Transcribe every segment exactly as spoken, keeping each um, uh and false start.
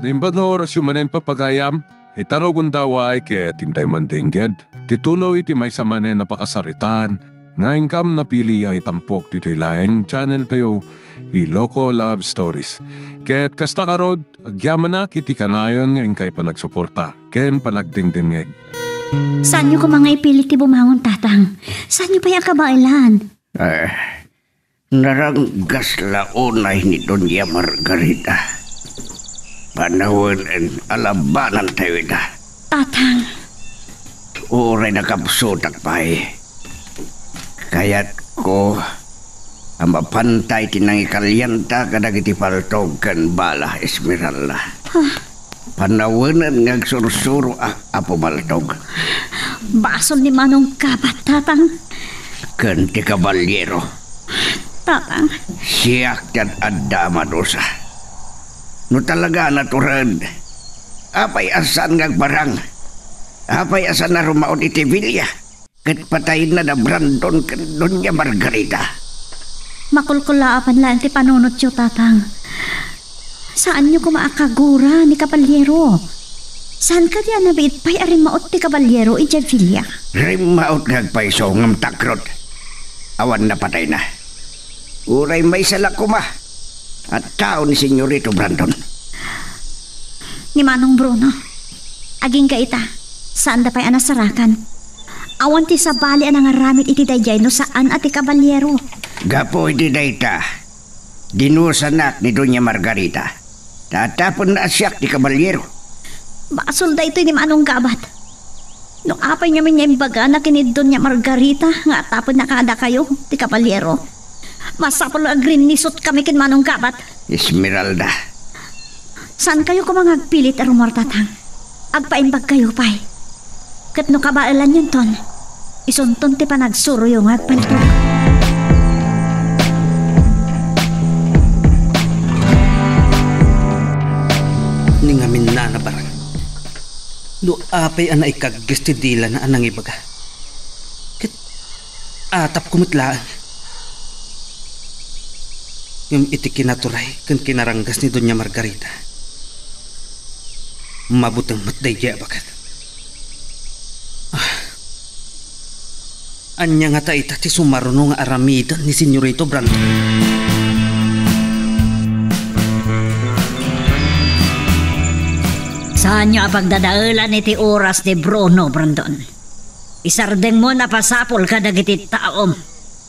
Imbag nga orasyo manen, pagayam, ita no gundaway ket intay mandengngeg ti tuloy ti maysa manen a pakasaritaan nga inkam napili a itampok ditoy laeng channel tayo, Ilocos Love Stories. Ket kasta ngarud, agyamanak iti kanayon nga inkay panagsuporta ken panagdengdengngeg. Saanyo koma nga ipilit ti bumangon, Tatang. Saanyo pay a kabaelan. Eh, naranggas la unay ni Doña Margarita. Panawenen a labanantayo ida. Tatang. Uray nakapsutak pay. Kayatko a mapantay ti nangikalianta kadagiti paltog ken bala, Esmeralda. Ah. Panawenen nga agsursuro a, Apo Maltog. Basol ni Manong Gabat, Tatang. Ken ti kabalyero. Tatang. Siak ti ad-adda a madusa. No talaga natured, apay a saan nga agbarang? Apay a saan a rumaut iti Villa? Ket patayenna da Brandon ken Doña Margarita. Makulkulaapan laeng ti panunotyo, Tatang. Saanyo koma a kagura ni kabalyero. Saan kadi a nabiit pay a rimmaut ti kabalyero idiay Villa? Rimmaut nga agpayso ngem takrot. Awan napatayna. Uray maysa la koma a tao ni Senyorito Brandon. Ni Manong Bruno. Agingga ita, saanda pay a nasarakan. Awan ti sabali a nangaramid iti daydiay no saan a ti kabalyero. Gapu iti dayta, dinusanak ni Doña Margarita. Ta tapno a siak ti kabalyero. Basol daytoy ni Manong Gabat. No apay ngamin nga imbagana ken ni Doña Margarita nga tapno kadakayo ti kabalyero, masapul nga agrinnisutkami ken Manong Gabat. Esmeralda. Saankayo koma nga agpilit a rummuar, Tatang. Agpaimbagkayo pay. Ket no kabaelanyonton, isunton ti panagsuroyo nga agpaltog. Ni ngamin, Nana Barang, no apay a naikagges ti dilana a nangibaga, ket atapko met laeng. Ngem iti kinaturay ken kinaranggas ni Doña Margarita, mabuteng met daydiay a baket. Ah. Ania ngata ita ti sumaruno nga aramiden ni Senyorito Brandon? Saanyo a pagdadaelan iti oras ni Bruno, Brandon. Isardengmo a napasapul kadagiti taom,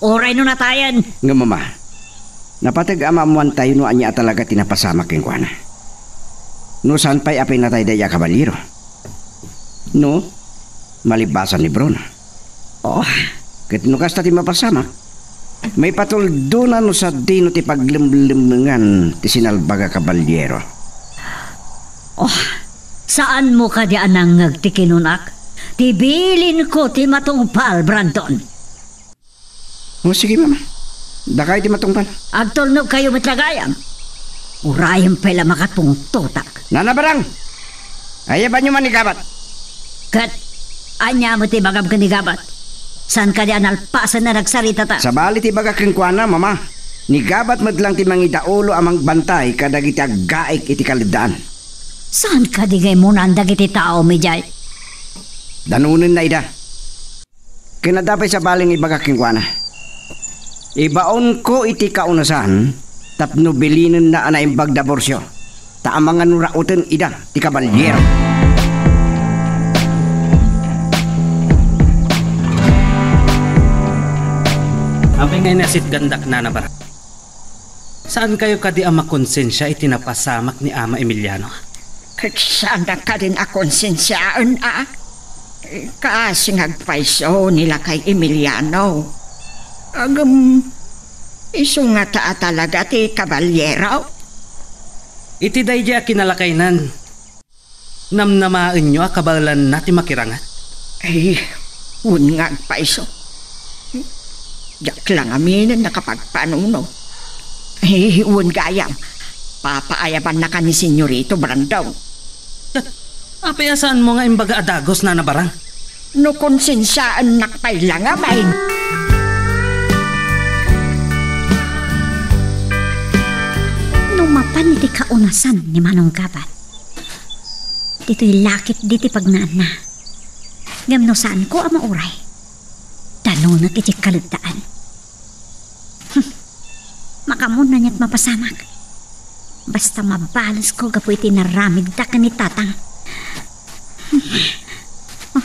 uray no natayen. Ngem, Mama, napateg a maammoantayo no ania a talaga ti napasamak kenkuana. No saan pay a pinatay daydiay a kabalyero. No, malibbasan ni Bruno. Oh. Ket no kasta ti mapasamak, maipatuldona no sadino ti paglemlemmengan ti sinalbag a kabalyero. Oh, saanmo kadi a nangngeg ti kinunak? Ti bilinko ti matungpal, Brandon. O, sige, Mama. Dakay ti matungpal. Agtulnogkayo met la gayam. Urayen pay la makatungtotak. Nana Barang! Ayabanyo man ni Gabat. Ket ania met ti ibagam ken ni Gabat? Saan kadi a nalpasen a nagsaritata? Sabali ti ibagak kenkuana, Mama. Ni Gabat met lang ti mangidaulo a mangbantay kadagiti aggaik iti kaleddaan. Saan kadi nga immunan dagiti taom idiay? Danonenna ida. Ken adda pay sabali nga ibagak kenkuana. Ibaonko iti kaunasan tapno bilinenna a naimbag diborsio, ta amangan no rauten ida ti kabalyero. Apay nga inasitgandak, Nana Barang? Saankayo kadi a makonsensia iti napasamak ni Ama Emiliano? Ket saanak kadin a konsensiaen a? Kaasi nga agpayso ni lakay Emiliano. Ngem, isu ngata a talaga ti kabalyero? Iti daydiay a kinalakaynan, namnamaenyo a kabaelanna ti makiranget? Ay, wen nga agpayso. Diak la ngaminen nakapagpanuno. Ay, wen gayam, papaayabannaka ni Senyorito Brandon. Apay a saanmo nga imbaga a dagus, Nana Barang? No konsensiaennak pay la ngamin. No mapan iti kaunasan ni Manong Gabat, Ditoy lakit ditoy pagnaanna. Ngem no saanko a mauray, danunek iti kalegdaan. Hmm. Makaammoan aniat mapasamak. Basta mabalesko gapu iti naramidda ken ni Tatang. Hmm. Oh.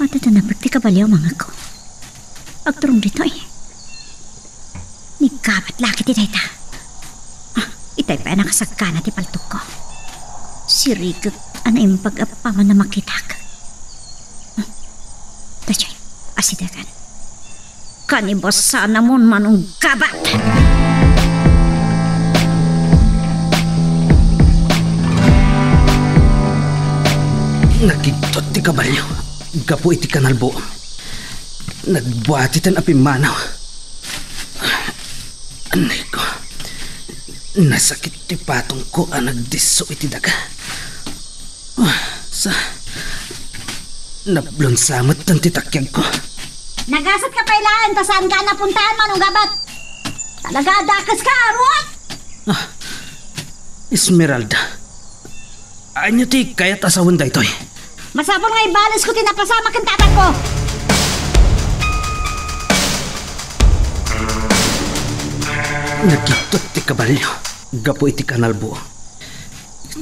Adda napek ti kabalio, mangegko. Agturong ditoy. Ni Gabat lakit ti dayta. Ah, itay pay a nakasagana ti paltogko. Sirikek a naimbag a paman a makitak. Ah, daytoy, asidagan. Kanibasanamon, Manong Gabat! Nagigtot ti kabalio gapu iti kanalbuong. Nagbuatiten a pimmanaw. Anay ko. Nasakit ti patongko a nagdisso iti daga. Ah, sa, nablonsa metten ti takiagko. Nagasatka pay laeng ta saanka a napuntaan, Manong Gabat. Talaga, dakeska, aruat! Ah, Esmeralda. Ania ti kayat a sawen daytoy? Masapul nga ibalesko ti napasamak ken tatangko. Nagigtot ti kabalio gapu iti kanalbuong.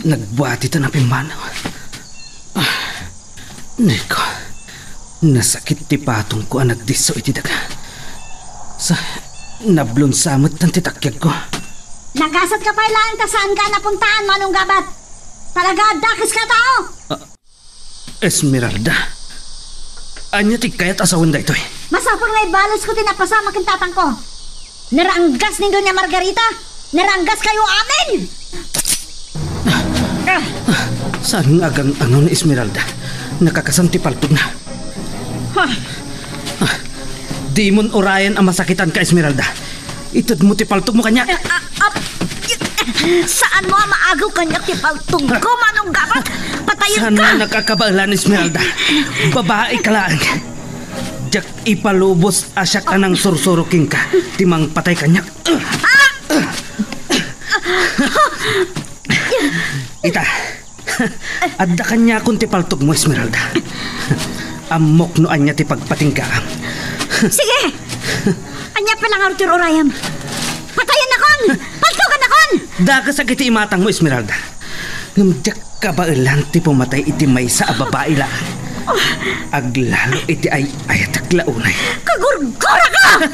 Nagbuatiten a pimmanaw. Ah, Nico, nasakit ti patongko a nagdisso iti daga. Sa, nablonsa metten ti takiagko. Nagasatka pay laeng ta saanka a napuntaan, Manong Gabat. Talaga, dakeska a tao! Ah, Esmeralda, ania ti kayat a sawen daytoy? Masapul nga ibalesko ti napasamak ken tatangko. Naranggas ni Doña Margarita! Naranggaskayo amin! Ah! Saan nga agang-angaw ni Esmeralda? Nakakasan ti paltogna. Ha? Ah, dimon urayen a masakitanka, Esmeralda. Itedmo ti paltogmo kaniak. Ah, ah, ah, saanmo a maagew kaniak ti paltogko, Manong Gabat? Patayenka! Saan nga nakakabaelan, Esmeralda? Babaika laeng. Diak ipalubos a siak a nangsursuro kenka ti mangpatay kaniak. Ita, adda kaniakon ti paltogmo, Esmeralda. Ammok no ania ti pagpatinggaam. Sige! Ania pay la ngarud ti urayem? Patayennakon! Paltogennakon! Dakesak iti imatangmo, Esmeralda. Ngem diak kabaelan ti pumatay iti maysa a babai laeng. Aglalo iti ay-ayatek la unay. Kagurguraka!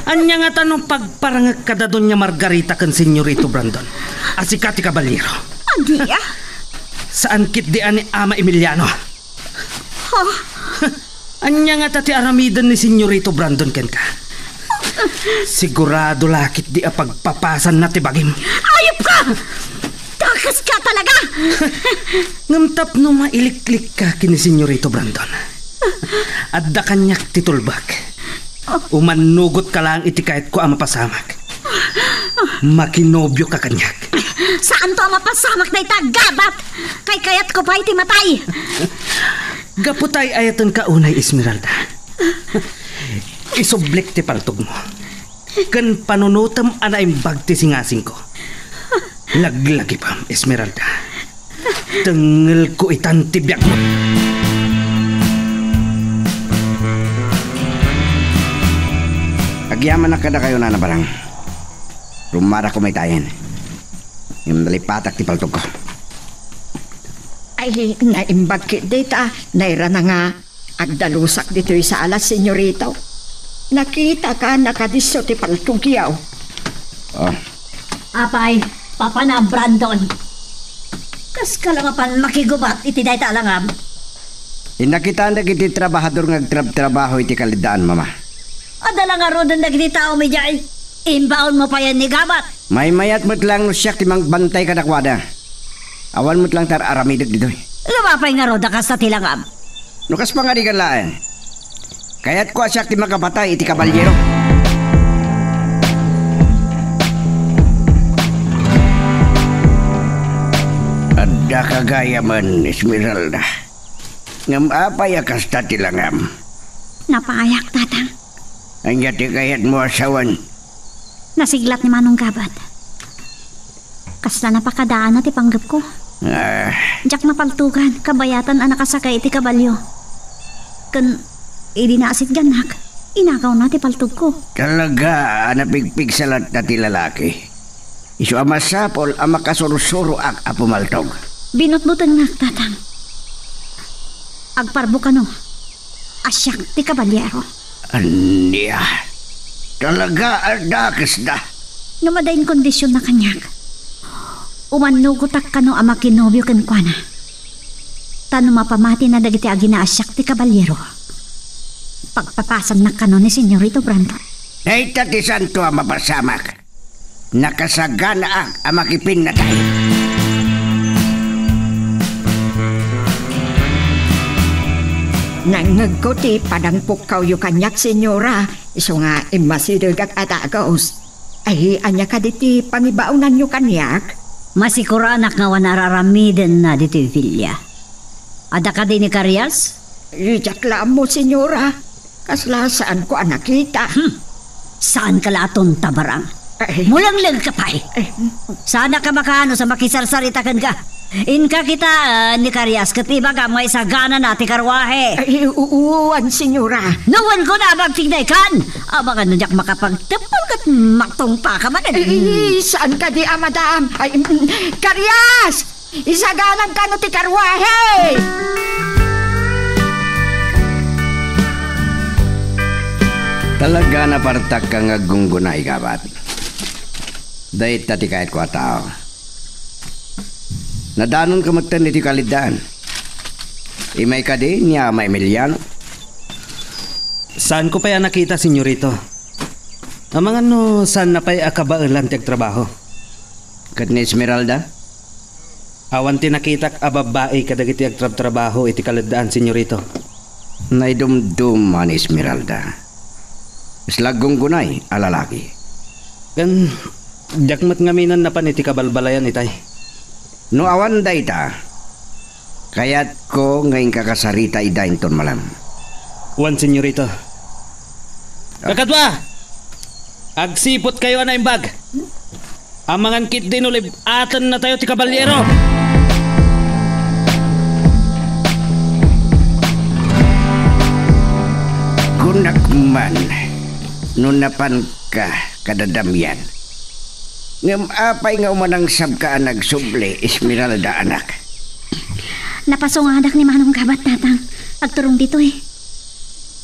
Ania ngata no pagparangek kada Doña Margarita ken Señorito Brandon a sika ti kabaliro? Ania? Saan ketdi a ni Ama Emiliano? Ha? Ania ngata ti aramiden ni Señorito Brandon kenka? Sigurado la ketdi a pagpapasanna ti bagim. Ayupka! Dakeska talaga! Ngem tapno mailiklikka ken ni Señorito Brandon, adda kaniak ti tulbek. Umannugotka laeng iti kayatko a mapasamak. Makinobioka kaniak. Saanto a mapasamak dayta, Gabat! Kaykayatko pay ti matay! Gapu ta ay-ayatenka unay, Esmeralda. Isublik ti paltogmo ken panunotem a naimbag ti singasingko. Laglagipem, Esmeralda. Tengngelko itan ti biagmo. Agyamanak kadakayo, Nana Barang. Rumarak ko maytayen. Ngem nalipatak ti paltogko. Ay, naimbag ketdi ta nairana nga agdalusak ditoy sala, Señorito. Nakitaka, nakadisso ti paltogyo. Oh. Apay, Papa na Brandon. Kaska la mapan makigubat iti dayta a langab? Innakitan dagiti trabahador nga agtrabtrabaho iti kaleddaan, Mama. Adda la ngaruden dagiti tao idiay. Imbaonmo payen ni Gabat. Maymayat met lang no siak ti mangbantay kadakuada. Awan met lang ti ar-aramidek ditoy. Ngem apay ngarud a kasta ti langab? No kas pangarigan laeng, kayatko a siak ti makapatay iti kabaliro. Addaka gayamen, Esmeralda. Ngem apay a kasta ti langam? Napayak, Tatang. Ania ti kayatmo a sawen? Nasiglat ni Manong Gabat. Kasla napakadaana ti panggepko. Ah. Diak mapaltugan, kabayatan a nakasakay iti kabalio. Ken idi naasitgannak, inagawna ti paltogko. Talaga a napigpigsa latta ti lalaki. Isu a masapul a makasursuroak a pumaltog. Binutbutengnak, Tatang. Agparbo kano a siak ti kabalyero. Ania? Talaga a dakesda? No madain kondisionna kaniak, umannugotak kano a makinobio kenkuana. Ta no mapamatina dagiti agina a siak ti kabalyero, pagpapasannak kano ni Senyorito Brandon. Dayta ti santo a mapasamak. Nakasaganaak a makipinnatay. Nangngegko ti panangpukkawyo kaniak, Senyora, isu nga immasidegak a dagus. Ay, ania kadi ti pangibaonanyo kaniak? Masikuranak nga awan a raramidenna ditoy villa. Adda kadi ni Carias? Diak la ammo, Senyora. Kasla saanko a nakita. Hmm. Saanka la a tonta, Barang. Ay. Mulenglengka pay. Ay. Saanak a makaanus a makisarsarita kenka. Inka kitaen ni Carias ket ibagam nga isaganana ti karwahe. Ay, u-, uwan, Senyora. No, wen ko na, agtigna ikan. Amangan no diak makapagtempel ket matungpaka manen. Ay, saan kadi a madam? Ay, mm, Carias! Isaganan kano ti karwahe! Talaga napartakka nga aggunggunay, Gabat. Dayta ti kayatko a tao. Nadanonka metten iti kaleddaan. Immay kadi ni Ama Emiliano? Saanko pay a nakita, Senyorito. Amangan no saanna pay a kabaelan ti agtrabaho. Ket ni Esmeralda? Awan ti nakitak a babbai kadagiti agtrabtrabaho iti kaleddaan, Senyorito. Naidumduma ni Esmeralda. Kasla aggunggunay a lalaki. Ken, diak met ngaminen napan iti kabalbalayan itay. No awan dayta, kayatko nga inkakasarita ida inton malam. Wen, Senyorito. Ah. Kakadua! Agsiputkayo a naimbag. Amangan ketdi no lib-atennatayo ti kabalyero. Kunak man no napanka kada Damian. Ngem apay nga umanangsabka a nagsubli, Esmeralda, anak? Napasungadak ni Manong Gabat, Tatang. Agturong ditoy.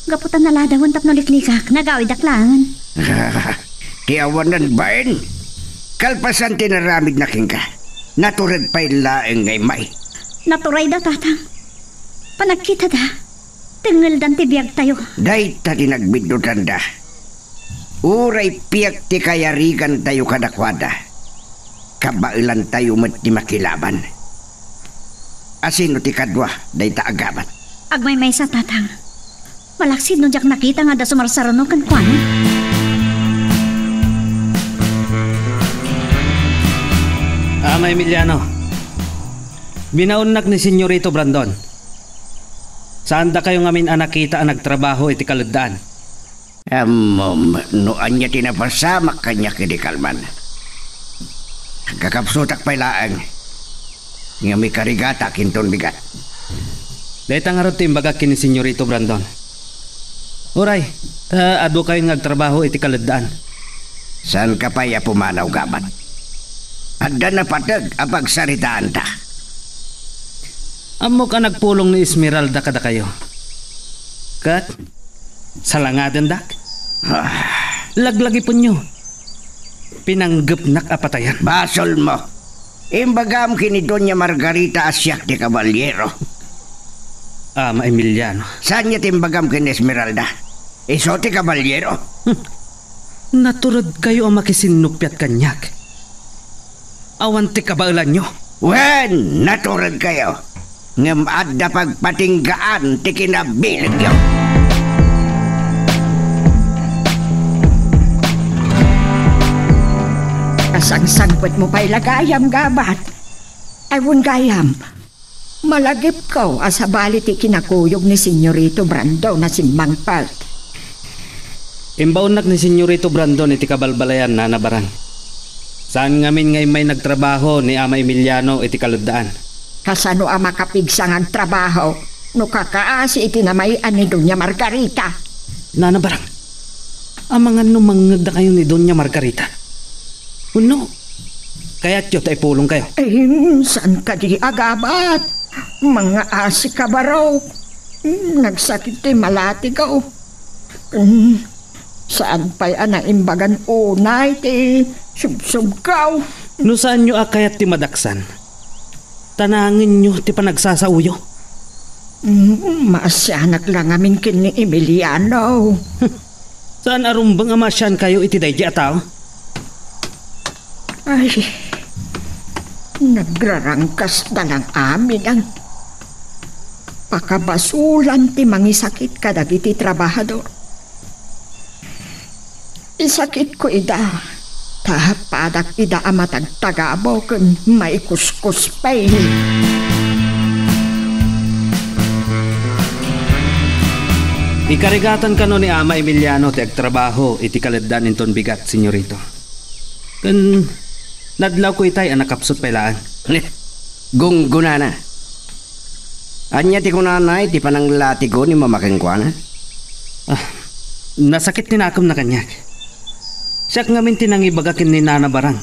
Gapu ta naladawen tapno liklikak, nagawidak laengen. Ti awanan bain, kalpasan ti naramidna kenka, natured pay laeng nga immay. Naturayda, Tatang. Panagkitada, tengngeldan ti biagtayo. Dayta ti nagbiddutanda. Uray piek ti kayarigantayo kadakuada, kabaelantayo met ti makilaban. Asino ti kadua dayta a Gabat? Agmaymaysa, Tatang. Malaksid no diak nakita nga adda sumarsaruno kenkuana. Ama Emiliano, binaonnak ni Senyorito Brandon. Saandakayo ngamin a nakita a nagtrabaho iti kaleddaan. Ammom no ania ti napasamak kaniak idi kalman. Agkakapsutak pay laeng, ngem ikarigatak inton bigat. Dayta ngarud ti imbagak ken ni Senyorito Brandon. Uray, ta adu kayon nga agtrabaho iti kaleddaan. Saanka pay a pumanaw, Gabat? Adda napateg a pagsaritaanta. Ammok a nagpulong ni Esmeralda kadakayo. Ket salangadendak. Ah. Laglagipenyo. Pinanggepnak a patayan. Basolmo. Imbagam ken ni Doña Margarita a siak ti kabalyero. Ama Emiliano. Saanyo ti imbagam ken ni Esmeralda? Isu ti kabalyero. Hmm. Naturedkayo a makisinnupiat kaniak. Awan ti kabaelanyo. Wen, naturedkayo. Ngem adda pagpatinggaan ti kinabiligyo. Kasangsangpetmo pay la gayam, Gabat. Ay, wen gayam, malagipko a sabali ti kinakuyog ni Senyorito Brandon a simmangpet. Imbaonnak ni Senyorito Brandon iti kabalbalayan, Nana Barang. Saan ngamin nga immay nagtrabaho ni Ama Emiliano iti kaleddaan. Kasano a makapigsa nga agtrabaho no kakaasi iti namay-an ni Doña Margarita? Nana Barang, amangan no mangngegdakayo ni Doña Margarita. Wenno, kayatyo ta ipulongkayo? Eh, saan kadi a gabat? Mangaasi ka, barok. Hmm, nagsakit ti malatigaw. Hmm, saan pay a naimbagan unay ti subsubkaw? No saanyo a kayat ti madaksan, tanangenyo ti panagsasaoyo. Hmm, maasianak la ngamin ken ni Emiliano. Saan a rumbeng a maasiankayo iti daydi a tao? Ay, nagrarangkasda lang amin ang pakabasolan ti mangisakit kadagiti trabahador. Isakitko ida, ta padak ida a matagtagabo ken maikuskus pay. Ikarigatan kano ni Ama Emiliano ti agtrabaho iti kaleddan inton bigat, Senyorito. Ken nadlawko itay a nakapsut pay laeng. Gunggonana. Ania ti kunana iti pananglatigo ni Mama kenkuana? Ah, nasakit ti nakemna kaniak. Siak ngamin ti nangibaga ken ni Nana Barang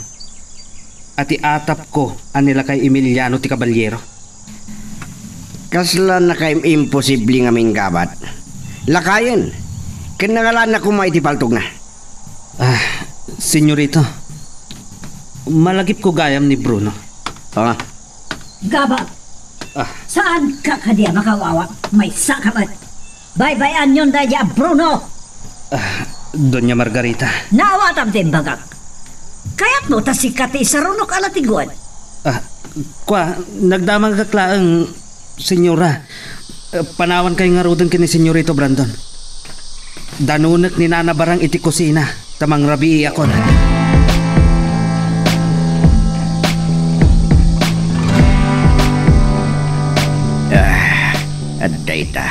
a ti atapko a ni lakay Emiliano ti kabalyero. Kasla nakaim-imposible ngamin gabat. Lakayen, ken nangalanna koma iti paltogna. Ah, Senyorito, malagipko gayam ni Bruno. Ah, Gaba! Ah. Saan ka kadi a makawawa? Maysa ka met. Baybay-anyon daydi a Bruno! Ah, Doña Margarita. Naawatam ti imbagak. Kayatmo ta sika ti isarunok a latigoen? Ah, kua, nagdamagak laeng, Senyora. Eh, panawankayo ngaruden ken ni Senyorito Brandon. Danunek ni Nana Barang iti kusina ta mangrabiiakon. Ah, adda ita.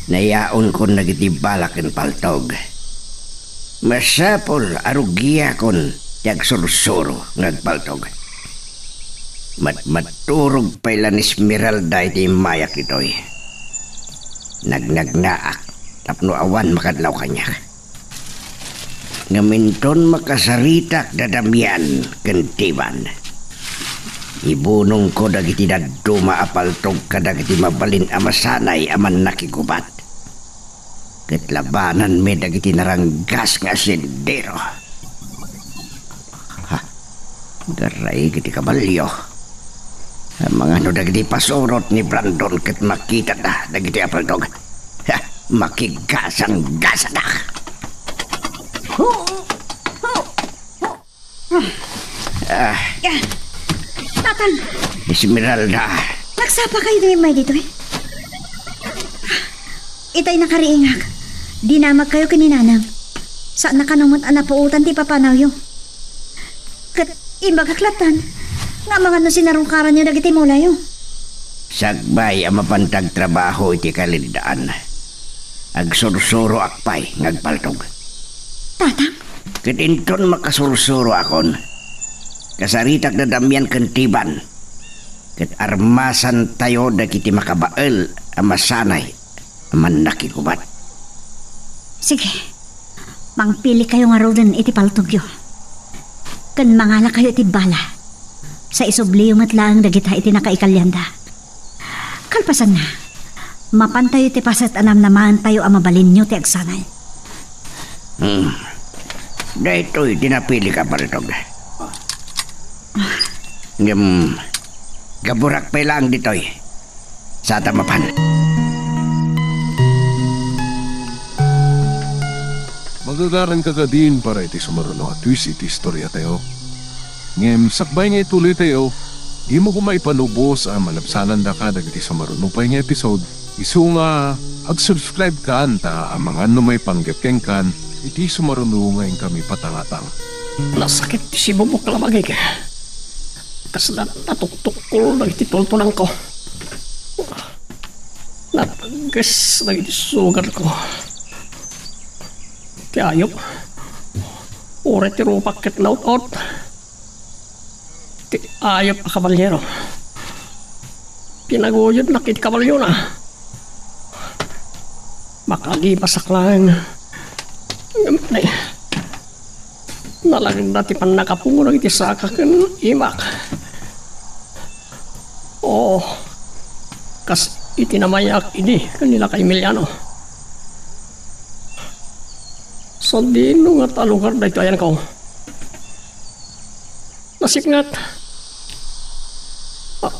Nayaonkon dagiti bala ken paltog. Masapul a rugiakon ti agsursuro nga agpaltog. Matmaturog pay la ni Esmeralda iti immayak ditoy. Nagnagnaak tapno awan makadlaw kaniak. Ngem inton makasaritak da Damian ken Tiban, ibunongko dagiti dadduma a paltog kadagiti mabalin a masanay a mannakigubat. Ket labananmi dagiti naranggas nga asendero. Ha, garay iti kabalio. Amangan no dagiti pasurot ni Brandon ket makitada dagiti a paltog. Ha, makigasang-gasadak. Ah. Ah. Tatang! Esmeralda. Nagsapa kayo ni May ditoy? Itay nakariingak. Dinamag kayo ken ni Nanang. Saan na kano met a napuotan ti papanawyo. Ket imbagak lattan nga amangan no sinarungkaranyo dagiti mulayo. Sakbay a mapanta agtrabaho iti kaleddaan, agsursuroak pay nga agpaltog. Tatang? Ket inton makasursuroakon, kasaritak da Damian ken Tiban, ket armasantayo dagiti makabael a masanay a mannakigubat. Sige. Mangpili kayo ngaruden iti paltogyo. Ken mangala kayo iti bala. Sa isubliyo met laeng dagita iti nakaikalianda. Kalpasanna, mapantayo ti paset a namnamaentayo a mabalinyo ti agsanay. Hmm. Daytoy ti napili ka, paltog. Ngem, gaburak pay laeng ditoy. Sata mapan. Magagaran ka kadin para iti sumaruno a twist iti istorya tayo. Ngem sakbay nga ituloy tayo, dimo koma ipanubos a malabsanandaka dagiti sumaruno pay nga episode. Isu nga ag-subscribe kan ta amangan no maipanggep kenkan iti sumaruno nga inkami patangatang. Nasakit ti sibubok lamagik. Kasla natuktukkol dagiti tultunangko. Natagges dagiti sugarko. Ti ayup. Uray ti rupak ket naut-ot. Ti ayup a kabalyero. Kinaguyodnak iti kabaliona. Makalipasak laeng. Ngem, ay, nalagna ti pannakapungo dagiti saka ken imak. Oo, kas iti namayak idi ken ni Lakay Emiliano. Sadino nga ta lugar daytoy, ayanko? Nasipnget. Ah,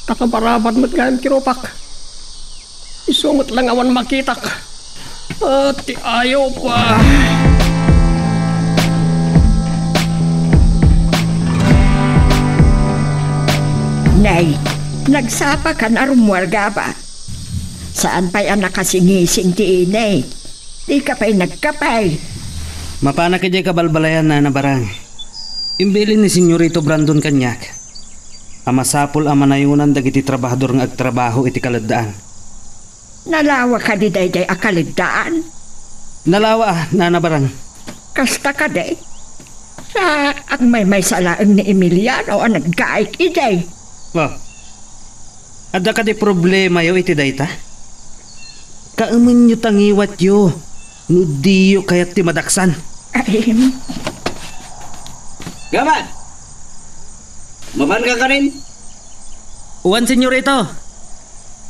nakabarabad met gayam ti rupak. Isu met lang awan makitak. Ah, ti ayo pa. Nay, nagsapa ka na rummuar gaba. Saan pay a nakasingising ti init. Dika pay nagkape. Mapanak idiay kabalbalayan, Nana Barang. Imbilin ni Senyorito Brandon kaniak a masapul a manayonan dagiti trabahador nga agtrabaho iti kaleddaan. Nalawa kadi daydiay a kaleddaan? Nalawa, Nana Barang. Kasta kadi? Sa agmaymaysa laeng ni Emiliano a naggaik idiay. Oh. Adda kadi problemayo iti dayta? Kaemenyo ta ngiwatyo no diyo kayat ti madaksan. Ay, Gamat! Mapan ka kanin? Wen, Senyorito.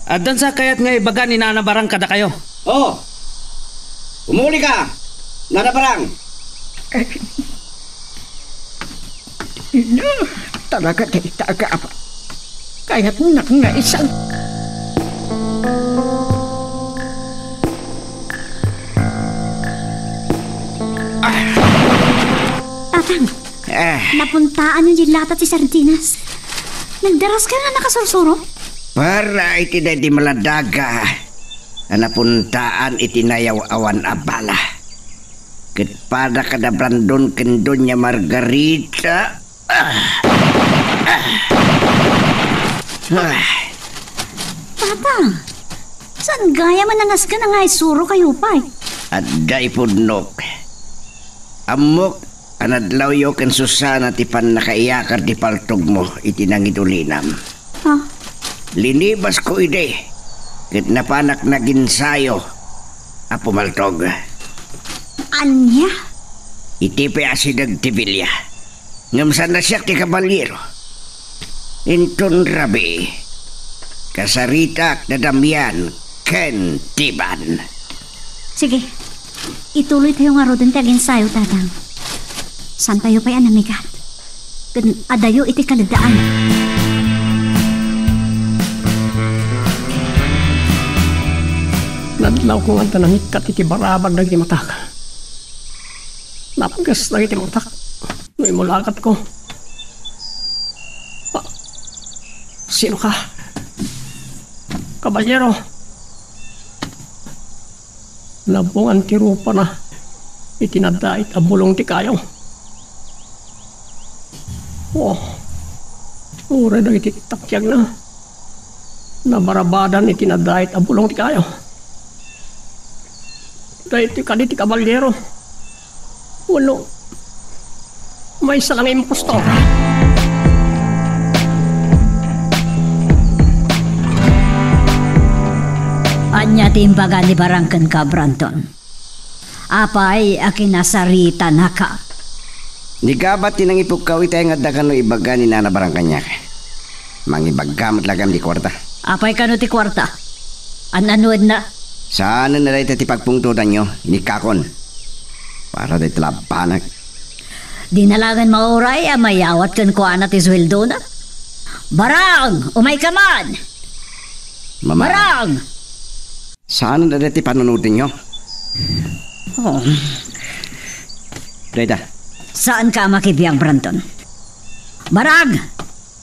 Addan sa kayat nga ibaga ni Nana Barang kadakayo? Oo. Umuli ka, Nana Barang. Ina, talaga dayta agaba. Kayatnak nga isang... Tatang, Eh. Napuntaan yung lata ti sardinas. Nagdaras ka nga nakasursuro? Para iti daydi maladaga a napuntaan iti nayaw-awan a bala. Ket pada kada Brandon ken Doña Margarita. Ah. Ah. Ah. Tata, saan gayam a nanasken nga isurokayo pay? Adda ipudnok. Ammok a nadlawyo ken Susana ti pannakaiyakar ti paltogmo iti nangidulinam. Ha? Linibasko idi, ket napanak naginsayo a pumaltog. Ania? Iti pay asideg ti bilia. Ngem saan a siak ti kabalyero. Inton rabii, kasaritak da Damian ken Tiban. Sige, ituloytayo ngaruden ti aginsayo, Tatang. Saantayo pay a namigat ken adayo iti kaleddaan. Nadlawko nga adda nangikkat iti barabag dagiti matak. Napges dagiti matak no imulakatko. Ah, sino ka? Kabalyero, nabungan ti rupana iti nadait a bulong ti kayo. Oh, uray dagiti takiagna. Nabarabadan iti nadait a bulong ti kayo. Daytoy kadi ti kabalyero? Wenno, maysa lang impostor? Ania ti imbaga ni Barang kenka, Brandon? Apay a kinasaritanaka? Ni Gabat ti nangipukkaw itay nga adda kano ibaga ni Nana Barang kaniak. Mangibagga met la gayam ti kuarta. Apay kano ti kuarta? An-anoenna? Saanen a dayta ti pagpungtotanyo, inikkakon. Para dayta la a banag. Dina laengen mauray a mayawat kenkuana ti sueldona. Barang! Umayka man! Mama. Barang! Saan a dayta ti panunotenyo? Oh. Dayta. Saanka a makibiag, Brandon? Barang!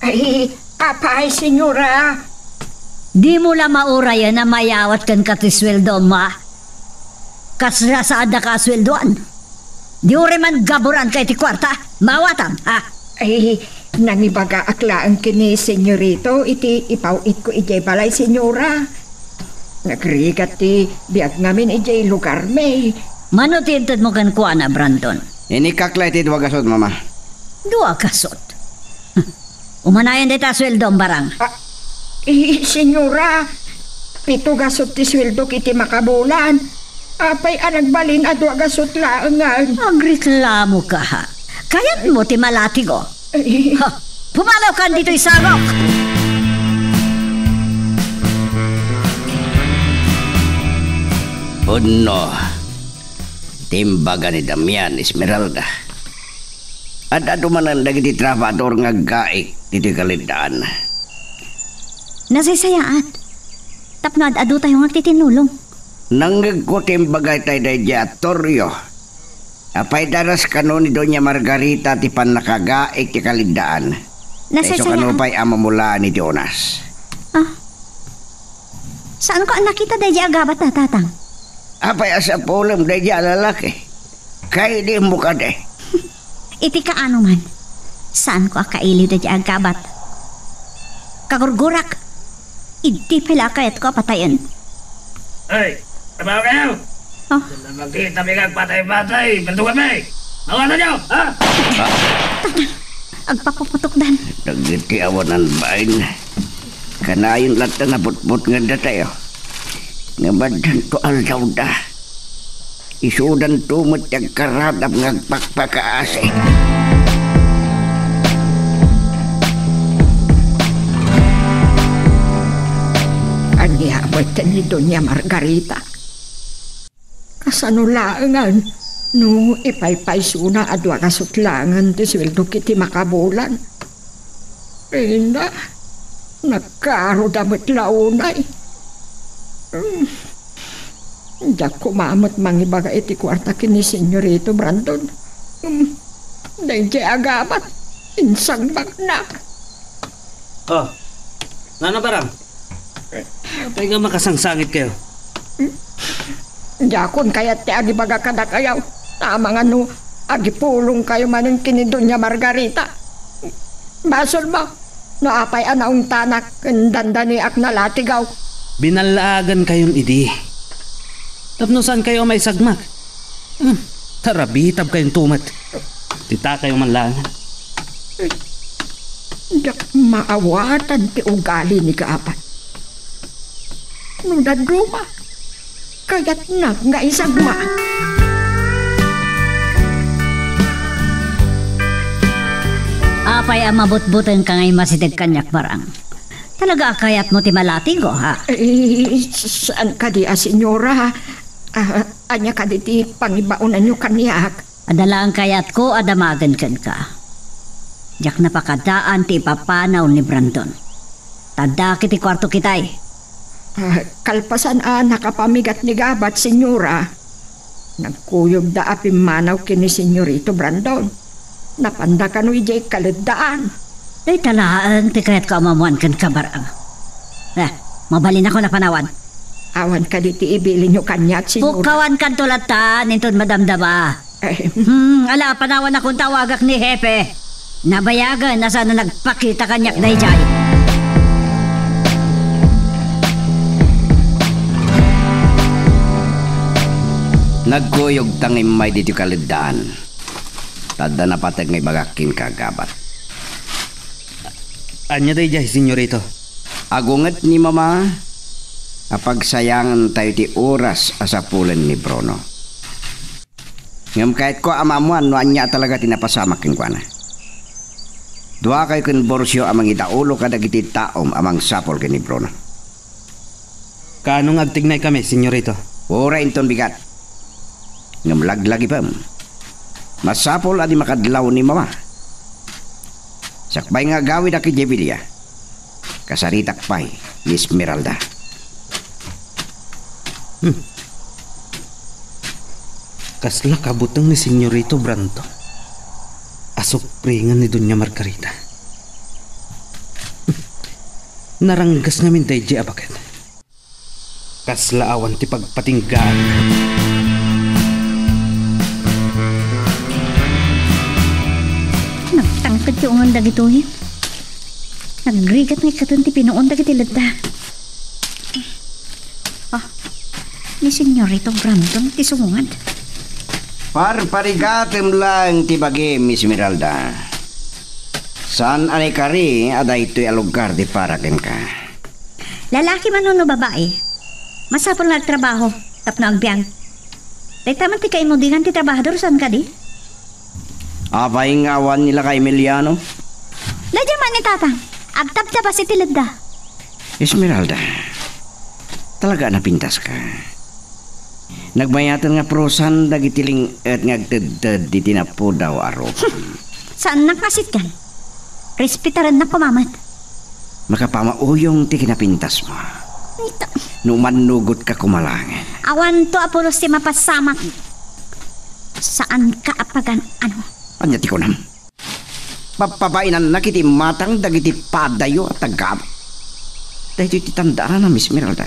Ay, apay, senyora? Dimo la maurayen a mayawat kenka ti sueldom, a? Kasla saaddaka a sueldoan? Di uray man gaburanka iti kuarta? Maawatam, ha? Ay, nangibagaak laeng ken ni Senyorito iti ipaw-itko idiay balay, senyora. Nagrigat ti biag ngamin idiay lugarmi. Mano ti intedmo kenkuana, Brandon? Inikkak la iti dua gasut, Mama. Dua gasut? Umanayon dayta sueldom, Barang. Ah, eh, senyora, pito gasut ti sueldok iti makabulan. Apay a nagbalin a dua gasut laengen? Agreklamo ka, ha? Kayatmo ti malatigo? Eh. Ha, pumanawkan ditoy sangok! Pudno ti imbaga ni Damian, Esmeralda. Ad-adu manen dagiti trabahador nga aggaik ditoy kaleddaan. Nasaysayaat. Tapno ad-adutayo nga agtitinnulong. Nangngegko ti imbaga itay daydiay a Torrio. Apay daras kano ni Doña Margarita ti pannakagaik ti kaleddaan? Nasaysayaat. Isu kano pay a mamulaan iti unas? Ah. Saanko a nakita daydiay a gabat, Tatang. Apay a sapulem daydiay a lalaki? Kailiwmo kadi? Iti kaano man, saanko a kailiw daydiay a gabat. Kagurgurak, idi pay la a kayatko a patayen. Ay, trabaho kayo! Oh. Nakita mi nga agpatay-patay, bantugan mi! Mawala niyo, ha? Tatang, agpapuputokdan. Dagiti awanan bain. Kanayon latta nabutbutngen datayo. Ngem addanto aldawda. Isudanto met ti agkaradam nga agpakpakaasi. Ania met ni Doña Margarita? Kasano laengen no ipaypaysona a dua gasut laengen ti sueldok iti makabulan? Reyna, nagkaroda met la unay. Hmm. Diak koma met mangibaga iti kuarta ken ni Senyorito Brandon. Hmm. Daydiay a gabat, insagmakna. Oh, nana Barang, apay nga makasangsangit kayo? Diakon kayat ti agibaga kadakayo, ta amangan no agipulong kayo manen ken ni Doña Margarita. Basol mo, no apay a naungtanak ken dandaniak nalatigaw. Binallaagan kayon idi. Tapno saan kayo a maisagmak? Hmm, tarabitab kayonto met. Ti takayo man laeng. Diak maawatan ti ugali ni Gabat. No dadduma, kayatnak nga isagma. Apay a mabutbutengka nga immasideg kaniak, Barang? Talaga a kayatmo ti malatigo, ha? Eh, saan kadi a, senyora? Ah, ania kadi ti pangibaonanyo kaniak? Adda laeng kayatko a damagen kenka. Diak napakadaan ti ipapanaw ni Brandon. Ta addak iti kuartok itay. Ah, kalpasan a nakapamigat ni Gabat, senyora, nagkuyogda a pimmanaw ken ni Senyorito Brandon. Napanda kano idiay kaleddaan. Dayta laeng ti kayatko a maammoan kenka, Barang. Eh, mabalinakon a panawan. Awan kadi ti ibilinyo kaniak, senyora? Pukkawankanto latta, inton madamdama. Eh. Hmm, ala, panawanakon ta awagak ni Hepe. Nabayagen a saan a nagpakita kaniak daydiay. Nagkuyogta nga immay ditoy kaleddaan. Ta adda napateg nga ibagak kenka, Gabat. Ania daydiay, senyorito? Agunget ni Mama a pagsayangentayo ti oras a sapulen ni Bruno. Ngem kayatko a maammoan no ania talaga ti napasamak kenkuana. Duakayo ken Borcio a mangidaulo kadagiti taom a mangsapul ken ni Bruno. Kaano nga agtignaykami, senyorito? Uray inton bigat. Ngem laglagipem. Masapul a di makadlaw ni Mama. Sakbay nga agawidak idiay bilia, kasaritak pay ni Esmeralda. Hmm. Kasla kabuteng ni Senyorito Brandon a supringen ni Doña Margarita. Hmm. Naranggas ngamin daydiay a baket. Kasla awan ti pagpatinggaan. Nagtangked ti ungan dagitoy. Nagrigat nga ikkaten ti pinuon dagiti ledda. Ah, ni Senyorito Brandon ti sungad. Parparigatem laeng ti bagim, Esmeralda. Saan a naikari a daytoy a lugar ti para kenka. Lalaki man wenno babai, masapul nga agtrabaho tapno agbiag. Dayta man ti kaimudingan ti trabahador, saan kadi? Apay nga awan ni Lakay Emiliano? Daydiay man ni Tatang. Agtabtabas iti ledda. Esmeralda, talaga a napintaska. Nagmayaten nga prusan dagiti ling-et nga agtedted iti napudaw a rupam. Saannak nga sitgan. Respetarennak koma met. Makapamauyong ti kinapintasmo. Ita- No mannugotka koma laengen. Awanto a pulos ti mapasamak. Saanka a pagan-ano. Ania ti kunam? Papabainannak iti matang dagiti padayo a taga-abet. Daytoy ti tandaanam, Esmeralda.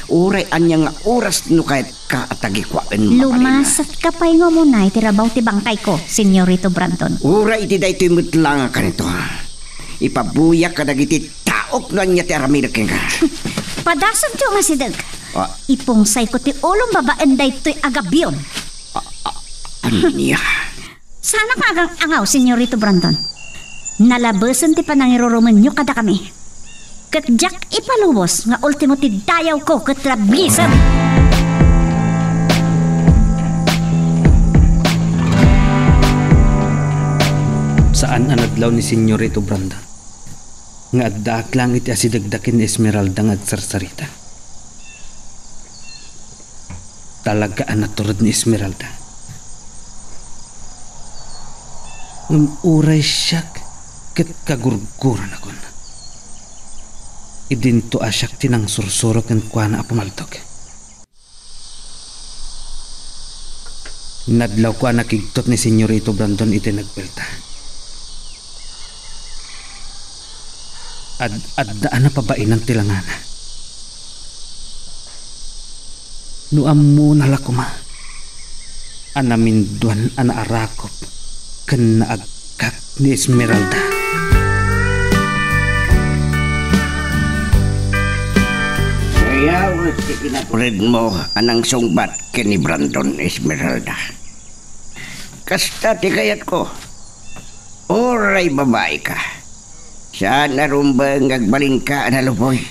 Uray ania nga oras no kayatka a tagikuaen mabalin. Lumasatka pay nga umuna iti rabaw ti bangkayko, Senyorito Brandon. Uray iti daytoy met la nga kanito, ha? Ipabuyak kadagiti taok no ania ti aramidek kenka. Padasanto nga asideg. Ah. Ipungsayko ti ulom babaen daytoy a gabion. Ah, ah, ania? Saanak nga agang-angaw, Senyorito Brandon. Nalabesen ti panangirurumenyo kadakami. Ket diak ipalubos nga ultimo ti dayawko ket rabiesem. Saan a nadlaw ni Senyorito Brandon nga addaak laeng iti asidegda ken ni Esmeralda nga agsarsarita. Talaga a natured ni Esmeralda. Ngem uray siak ket kagurguranakon. Idinto a siak ti nangsursuro kenkuana a pumaldog. Nadlawko a nakigtot ni Senyorito Brandon iti nagpelta. Ad-adda a napabainan ti langana. No ammona la koma a naminduan a naarakop ken naagkak ni Esmeralda. Sayaw ti kinaturedmo a nangsungbat ken ni Brandon, Esmeralda. Kasta ti kayatko. Uray babai ka, saan a rumbeng nga agbalinka a naluboy.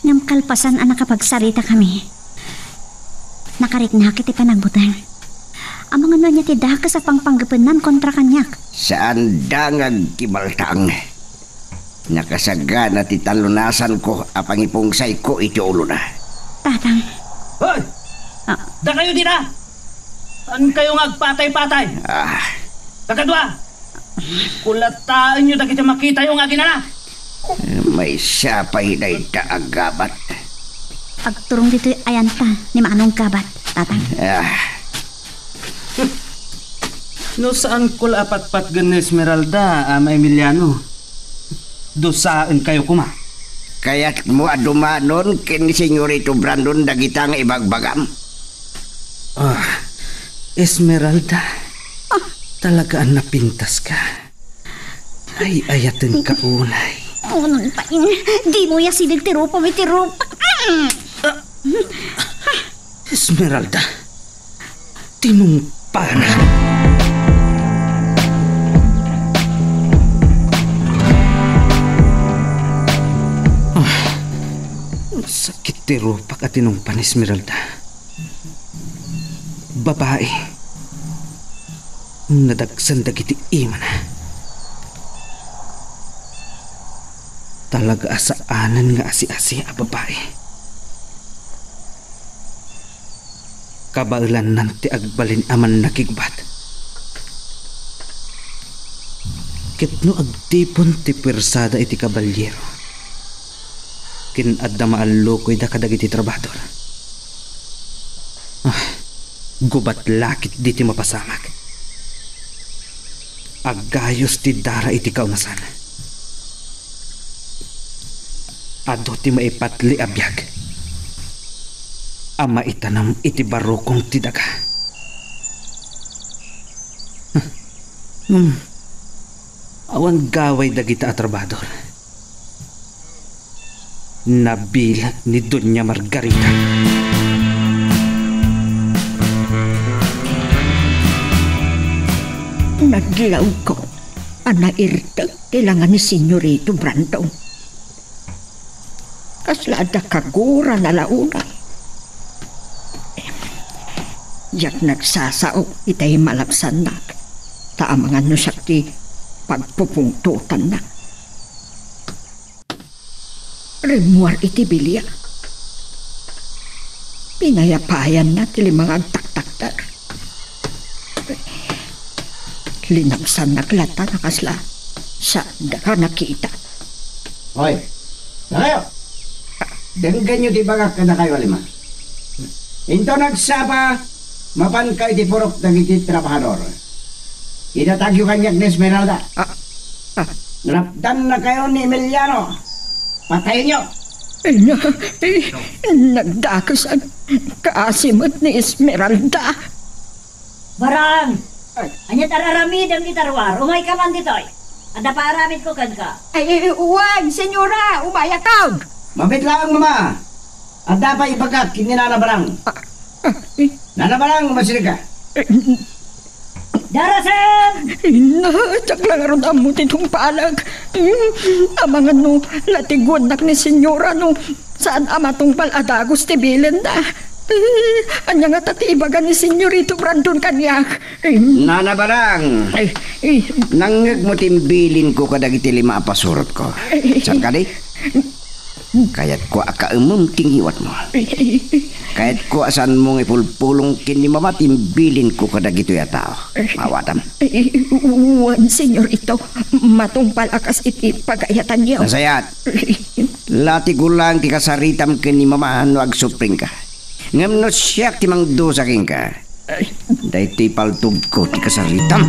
Ngem kalpasan a nakapagsarita kami, nakariknak iti panagbuteng. Amangan no ania ti dakes a pangpanggepennan kontra kaniak. Saanda nga agkibaltaang. Nakasagana ti talunasanko a pangipungsayko iti ulona. Tatang. Hoy! Ah. Dakayo dita! Saankayo nga agpatay-patay? Ah. Kakadua! Kulataenyo dagiti makitayo nga aginana. Maysa pay dayta a gabat. Agturong ditoy ayanta ni Manong Gabat, Tatang. Ah. No saanko la a patpatgen ni Esmeralda, Ama Emiliano, dusaenkayo koma. Kayatmo a dumanon ken ni Senyorito Brandon dagita nga ibagbagam? Ah, Esmeralda, ah, talaga a napintaska. Ay-ayatenka unay. Unang pain, dimo asideg ti rupam iti rupak. Mm. Ah, Esmeralda, tinungpanak. Ah, sakit ti rupak a tinungpa ni Esmeralda. Babai. Nadagsen dagiti imana. Talaga a saanen nga asi-asi a babai. Kabaelannan ti agbalin a mannakigbat. Ket no agtipon ti puersada iti kabalyero, ken adda maallukoyda kadagiti trabahador. Ah, gubat la ketdi ti mapasamak. Aggayos ti dara iti kaunasan. Adu ti maipatli a biag a maitanam iti barukong ti daga. Ngem, awan gaway dagita a trabahador. Nabileg ni Doña Margarita. Nadlawko. a nairtek ti langa ni Senyorito Brandon. Kasla adda kagura a launay. Diak nagsasao itay malabsannak, ta amangan no siak ti pagpupungtotanna. Rimmuar iti bilia. Pinayapayanna ti lima nga agtaktakder. Linagsannak latta nga kasla saandaka nakita. Hoy, dakayo! Denggenyo ti ibagak kadakayo a lima. Inton agsapa, mapankayo iti purok dagiti trabahador. Idatagyo kaniak ni Esmeralda. Ah, ah. Rapdannakayo ni Emiliano. Patayenyo. Ina, eh, nagdakesan. Kaasi met ni Esmeralda. Barang! Ay. Ania ti ar-aramidem ita ruar? Umayka man ditoy. Adda paaramidko kenka. Ay, ay, ay, wen, senyora, umayak. Mabiit laeng, mama. Adda pay ibagak ken ni Nana Barang. Ah, ah, eh. Nana Barang, umasidegka. Eh, Darasen! Ina, diak la ngarud ammo ti tungpalek. Hmm, amangan no latiguennak ni senyora no saan a matungpal a dagus ti bilinna. Eh, ania ngata ti ibaga ni Senyorito Brandon kaniak? Eh, Nana Barang, eh, eh. Nangngegmo ti imbilinko kadagiti lima a pasurotko. Eh, eh. Saan kadi? Kayatko a kaemem ti ngiwatmo. Kayatko a saanmo nga ipulpulong ken ni Mama ti imbilinko kadagitoy a tao. Maawatam. Wen, senyorito, matungpal a kas iti pagayatanyo. Nasayaat. Latigo laeng ti kasaritam ken ni Mama no agsupringka. Ngem no siak ti mangdusa kenka, daytoy paltogko ti kasaritam.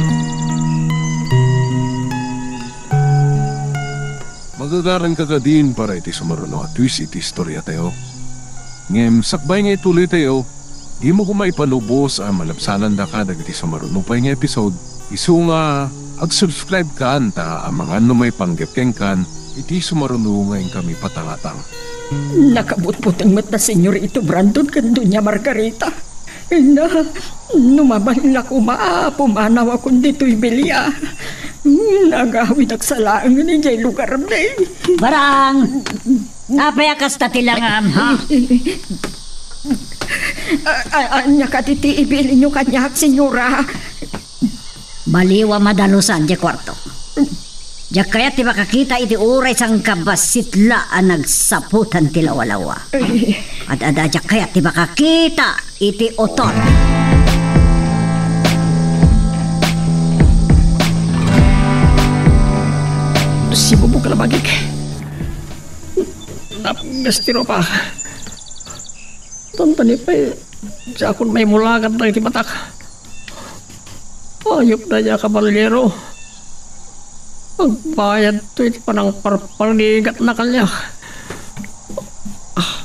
Magagaranka kadin para iti sumaruno a twist iti istoriatayo. Ngem sakbay nga ituloytayo, dimo koma ipalubos a malabsanandaka dagiti sumaruno pay nga episode. Isu nga, ag-subscribe kan ta amangan no maipanggep kenkan iti sumaruno nga inkami patangatang. Nakabutbuteng met da Senyorito Brandon ken Doña Margarita. Ina, no mabalin la koma a pumanawakon ditoy bilia. Nagawidak sa laengen idiay lugarmi. Barang! Apay a kasta ti langam, ha? A-, a-, ania kadi ti ibilinyo kaniak, senyora? Baliw a madalusan diay kuarto. Diak kayat ti makakita iti uray sangkabassit la a nagsaputan ti lawalawa. Ay. Ad-ada, diak kayat ti makakita iti utol. Sibubok ka na bagik. Napgas ti rupa. Tantani pay, diakon maimulagan dagiti matak. Ayupda diay a kabaliero. Agbayadto iti panangparparnigatna kaniak. Ah,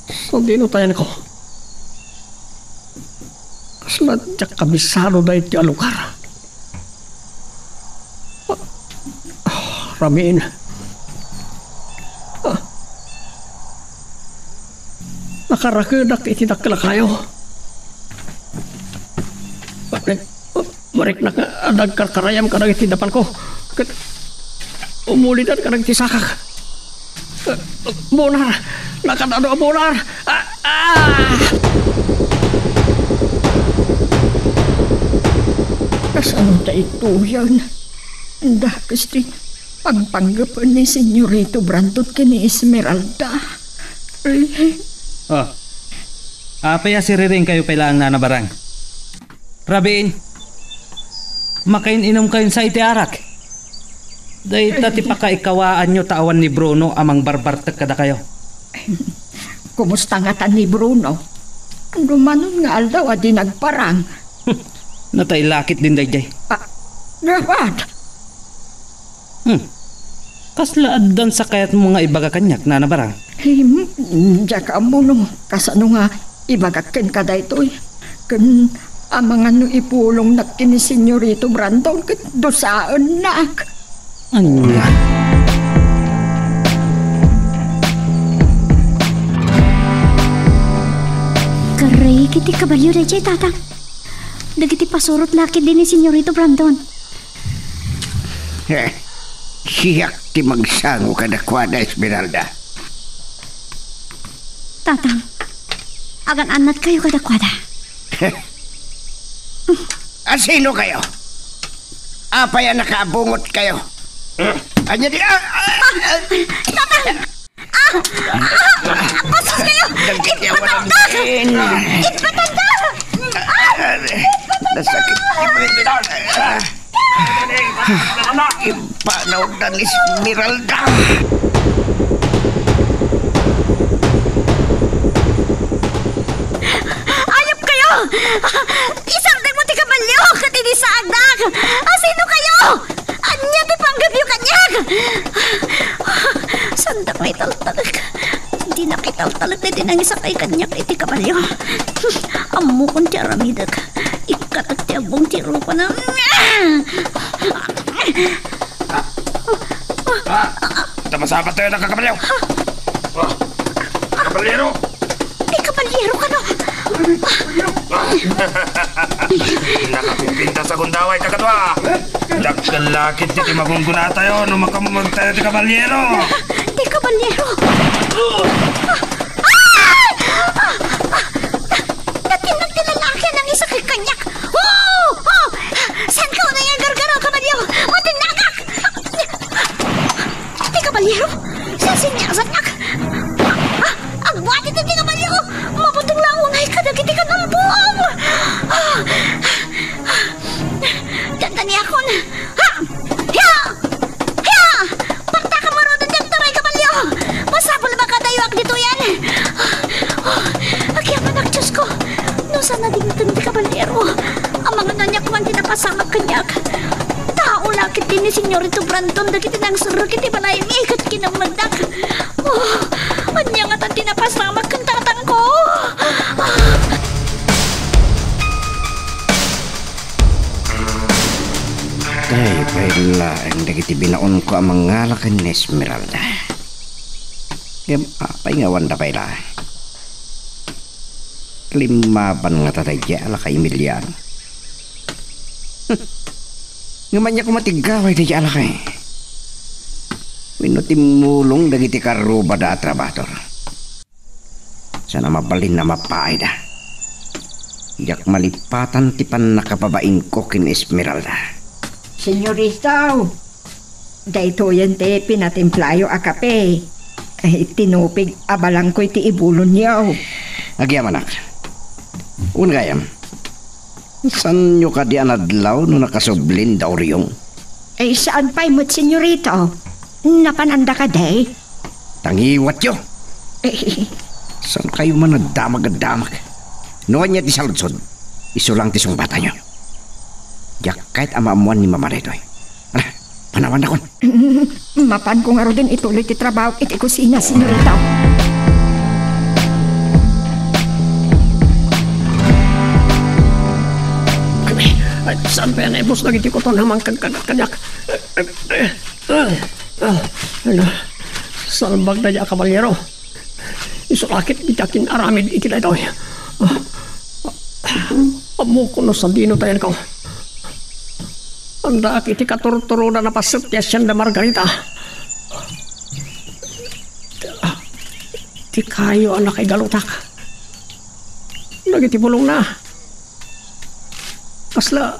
sadino tayenko? Kasla diak kabisado daytoy a lugar. Ah, ramin. Ah. Nakarakedak iti dakkel a kayo. Mariknak nga adda agkarkarayam kadagiti dapanko. Ket umulidan kadagiti sakak. Bunar! Nakadado a bunar! Ah! Ah! Kasano daytoyen? Dakes ti pangpanggepen ni Senyorito Brandon ken ni Esmeralda. Eh. Oh. Apay a siriringkayo pay laeng, Nana Barang? Rabiin, makain-inumkayon sa iti arak. Dayta ti pakaikawaanyo ta awan ni Bruno a mangbarbartek kadakayo. Kumusta ngata ni Bruno? Dumanon nga aldaw a di nagparang. Natay lakit din daydiay. Ah, dapat. Hmm. Kasla addan sa kayatmo nga ibaga kaniak, Nana Barang? Hmm, diak ammo no kasano nga ibagak kenka daytoy. Ken amangan no ipulongnak ken ni Senyorito Brandon ket dusaennak. Ania? Karrek iti kabalio daydiay, Tatang. Dagiti pasurot la ketdi ni Senyorito Brandon. Eh, siak ti magsango kadakuada, Esmeralda. Tatang, agan-annatkayo kadakuada. Asino kayo? Apay a nakaabungot kayo? Anya di, ah, ah, ah. Tatang! Ah! Ah! Ah! Pasus kayo! Nagkitiawanan Ipatanda! din. Ipatanda! Ah! Nasakit. Ah! Ipanaw na ni Esmeralda. Ayop kayo! Isardeng mo ti kabalio ket idi saagdak! Asino kayo? Ania ti panggepyo kaniak? Saandak nga italtalek. Dinak italtalek daydi nangisakay kaniak iti kabalio. Ammokon ti aramidek. Ikkatek ti abbong ti rupana. Ah! Ita masabat tayo ng kakabalyo! Ah! Kabalyero! Ti kabalyero kano? Nakapipintas a gundaway, kakadwa! Dakkel la ketdi ti magungguna tayo no makammueg tayo ti kabalyero! Ti kabalyero! Ah! Ah! Ah! Natinag ti lalaki a nangisakay kaniak! Oh! Oh! Saanka unay nga gargaraw, kabalyo? Matinnagak! Ti kabalyero? Sisiniasatnak! Ah! Agbuati ti kabalyo! Mabuteng la unay kadagiti kanambong! Ah! Dandaniakon! Ha! Hiya! Hiya! Partakam ngaruden daytoy a kabalyo! Masapul a makadayoak ditoyen! Agyamanak, Diosko! No saan a dimteng ti kabalyero, amangan aniak man ti napasamak kaniak. Tao la ketdi ni Senyorito Brandon dagiti nangserrek iti balaymi ket kinemmegdak. Oh, ania ngatan ti napasamak ken tatangko? Ah! Tay pay laeng dagiti binaonko a mangala ken ni Esmeralda. Ngem apay nga awanda pay la? Limmaban ngata daydiay a laka Emiliano. Ngem ania koma ti gaway daydiay a laka? Wenno timmulong dagiti karrubada a trabador? Saan a mabalin a mapaayda. Diak malipatan ti pannakababainko ken Esmeralda. Senyorito, daytoyen ti pinatimplayo a kape. Ay, tinupig a balangko iti ibulonyo. Agyamanak. Wen gayam, saanyo kadi a nadlaw no nakasublin da Oriong? Ay, saan pay met, senyorito? Napananda kadi? Tangiwatyo! Eh. Saan kayo man a damag a damag? No ania ti saludsod, isu lang ti sungbatanyo. Diak kayat a maammuan ni Mama daytoy. Ala, panawannakon. Mapanko ngaruden ituloy ti trabaho iti kusina, senyorito. Ay, saan pay a naibus dagiti kuton a mangkagkagat kaniak? Ah, ah, ala, salbag daydiay a kabalyero. Isu la ketdi ti akin-aramid iti daytoy. Ah, ammokon no sadino ti ayanko. Andaak iti katurturoda a napasset ti Hacienda Margarita. Ti kayo a nakaigalutak. Dagiti bulongna. Kasla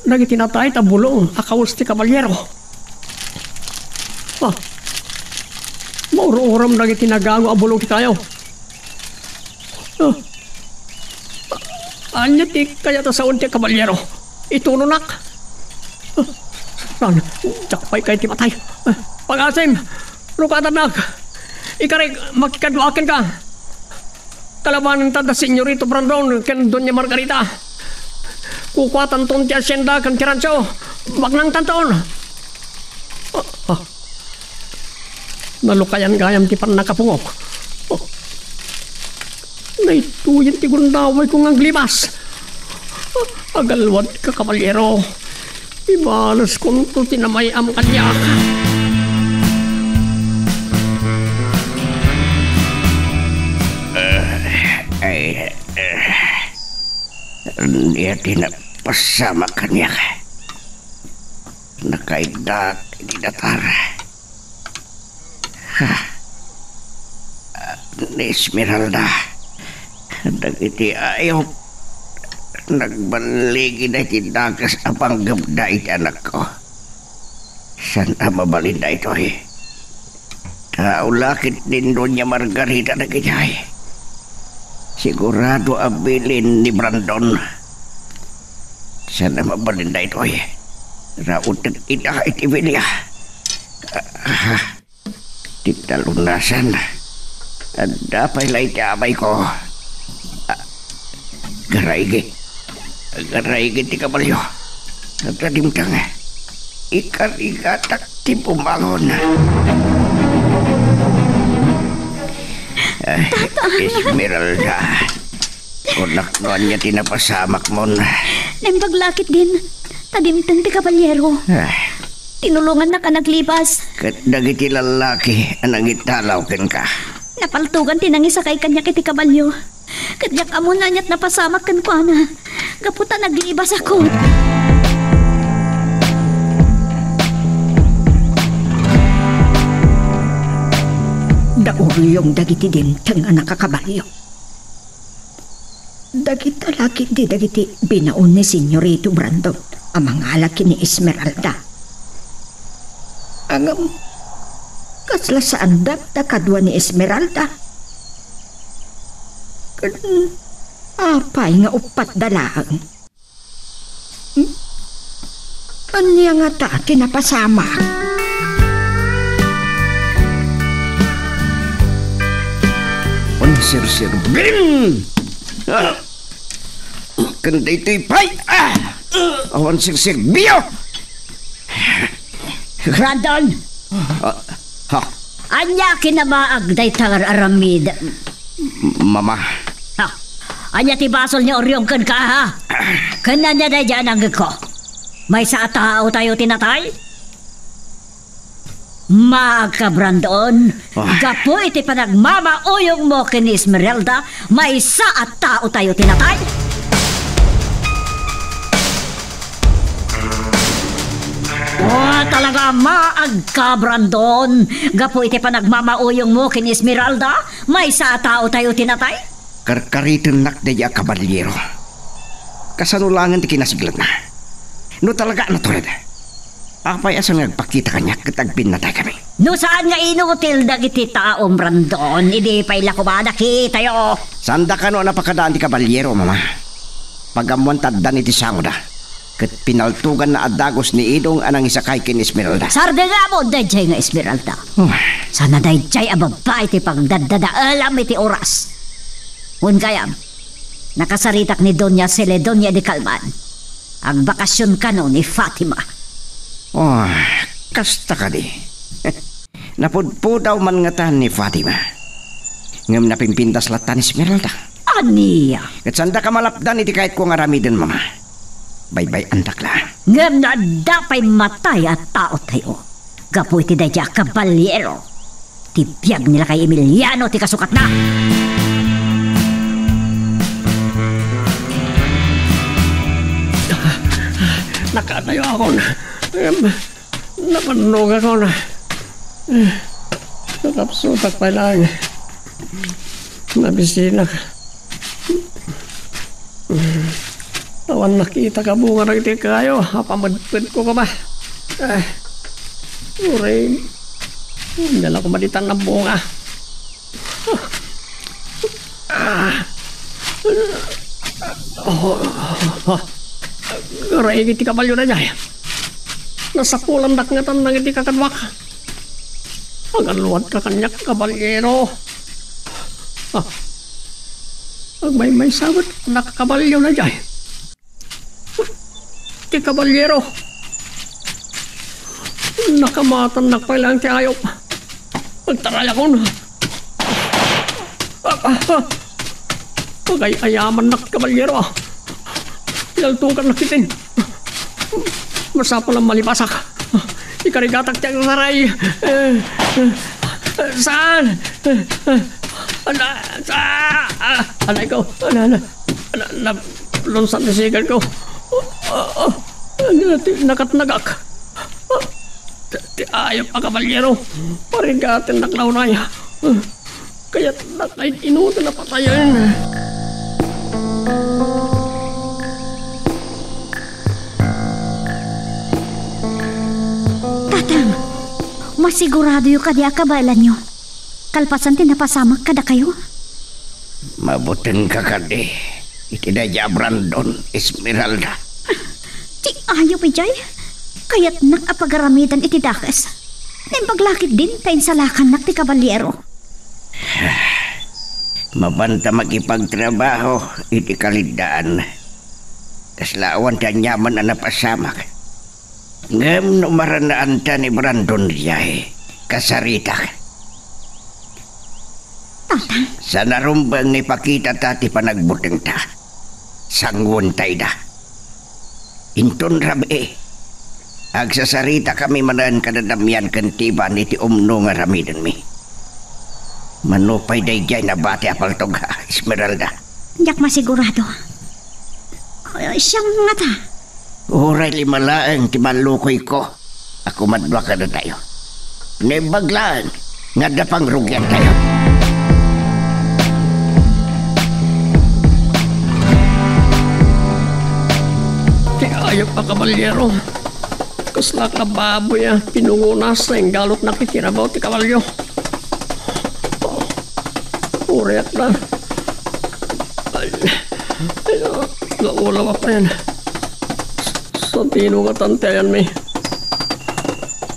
dagiti natayt a bulong a kawes ti kabalyero. Ah, maur-uram dagiti nagago a bulong ti kayo. Ah, ania ti kayat a sawen ti kabalyero? Itunonak. Ah, saan? Diak pay kayat ti matay. Ah, pagasim, rukatannak. Ikarik, makikaduaken ka. Kalabanenta da Senyorito Brandon ken Doña Margarita. Kukuatanton ti hacienda ken ti rancho. Baknangtanton. Ah, ah. Nalukayan gayam ti pannakapungok. Ah. Naytoyen ti gundawayko nga aglibas. Ah, agalwadka, kabalyero. Ibalaskonto ti namay-am kaniak. Eh, ay, eh, ania ti napasamak kaniak? Nakaiddak iti datar. Ha. Ni Esmeralda. Dagiti ayop. Nagballigida iti dakes a panggepda iti anakko. Saan a mabalin daytoy? Tao la ketdi ni Doña Margarita dagitoy. Sigurado a bilin ni Brandon. Saan a mabalin daytoy? Rauten ita iti bilia. Ah, ti talunasan. Adda pay la iti abayko. Ah, Garaigi. Garaigi ti kabalio. Agdadimteng. Ikarigatak ti bumangon. Ah, Esmeralda. Kunak no ania ti napasamakmon. Naimbag la ketdin. Ta dimteng ti kabalyero. Ah. Tinulongannak a naglibas. Ket dagiti lallaki a nangitalaw kenka. Napaltogan ti nangisakay kaniak iti kabalio. Ket diak ammo no aniat napasamak kenkuana, gapu ta naglibasakon. Dauruyong dagiti dimteng a nakakabalio. Dagita la ketdi dagiti binaon ni Senyorito Brandon a mangala ken ni Esmeralda. Ngem, kasla saanda ta kadua ni Esmeralda. Ken apay nga uppat da laeng? Hmm? Ania ngata ti napasamak? Awan serserbim! Ah! Ken daytoy pay! Ah! Awan serserbio! Brandon! Ah, ha? Ania kinamaag dayta nga ar-aramid? Mama. Ha? Ania ti basol ni Orion kenka, ha? Ken ania daydiay a nangngegko? Maysa a tao tayo ti natay? Maagka, Brandon, Ah. gapu iti panagmamauyongmo ken ni Esmeralda, maysa a tao tayo ti natay? Oh, talaga, maagka, Brandon. Gapu iti panagmamauyongmo ken Esmeralda, maysa a tao tayo ti natay? Karkaritennak daydiay a kabalyero. Kasano laengen ti kinasigletna? No talaga a natured, apay a saan nga agpakita kaniak ket agbinnataykami? No saan nga inutil dagiti tao, Brandon, idi pay la koma a nakitayo. Saanda kano a napakadaan ti kabalyero, Mama? Pagammoan ta addan iti sangoda. Ket pinaltoganna a dagus ni Idong a nangisakay ken Esmeralda. Sardengamon daydiay nga Esmeralda. Oh. Saan a daydiay a babbai ti pagdaddadaelam iti oras. Ngem gayam, nakasaritak ni Doña Celedonia de Calman. Agbakasyon kano ni Fatima. Oh, kasta kadi. Napudpudaw man ngata ni Fatima. Ngem napimpintas latta ni Esmeralda. Ania? Ket saanda kamalapdan iti kayatko nga aramiden, Mama. Baybay-andak la. Ngem no adda pay matay a tao tayo, gapu iti daydiay a kabalyero, ti biag ni lakay Emiliano ti kasukatna. Nakatayo akon. Em, Napannogakon. Nakapsutak pay laeng. Nabisinak. Awan nakitak a bunga dagiti kayo a pamedpedko koma. Eh, uray, ania la koma ditan a bunga. Ah. Oh, oh, oh. Garaigi ti kabalio daydiay. Nasapulandak ngatan dagiti kakaduak. Agalluadka kaniak, kabalyero. Ah. Agmaymaysa met a kabalio daydiay. Ti kabalyero. Nakamatannak pay laeng ti ayop. Agtarayakon. Ah, ah, ah. Pagay-ayamannak, kabalyero. Pinaltogannak ketdin. Masapul a malipasak. Ikarigatak ti agsaray. Eh, eh, saan? Eh, eh, ala, sa-, ah, anay ko. Ala, ala. Ala, na-, Lunsan ti sigalko. Ah, ah, ah, nakatnagak. Ayup a kabalyero, parigatennak la unay. Kayatnak a id-inuten a patayen. Tatang, masiguradoyo kadi a kabaelanyo kalpasan ti napasamak kadakayo? Mabutengka kadi iti daydiay a Brandon, Esmeralda? Ti ayup idiay, kayatnak a pagaramidan iti dakes. Naimbag la ketdin ta insalakannak ti kabalyero. Mapanta makipagtrabaho iti kaliddaan. Kasla awan ti aniaman a napasamak. Ngem no maranaanta ni Brandon diay, kasaritak. Tatang. Saan a rumbeng nga ipakitata ti panagbutengta. Sanguentayda. Inton rabii, agsasaritakami manen kada Damian ken Tiban iti umno nga aramidenmi. Mano pay daydiay nabati a paltog, Esmeralda? Diak masigurado. Ay, siam ngata. Uray lima laeng ti mallukoyko a kumadua kadatayo. Naimbag laeng nga adda pangrugiantayo. Ti ayup a kabalyero, kasla ka baboy a pinungonas nga inggalutnak iti rabaw ti kabalyo. Uriak na. Ay, ay, naulaw a payan. Sadino ngatan ti ayanmi?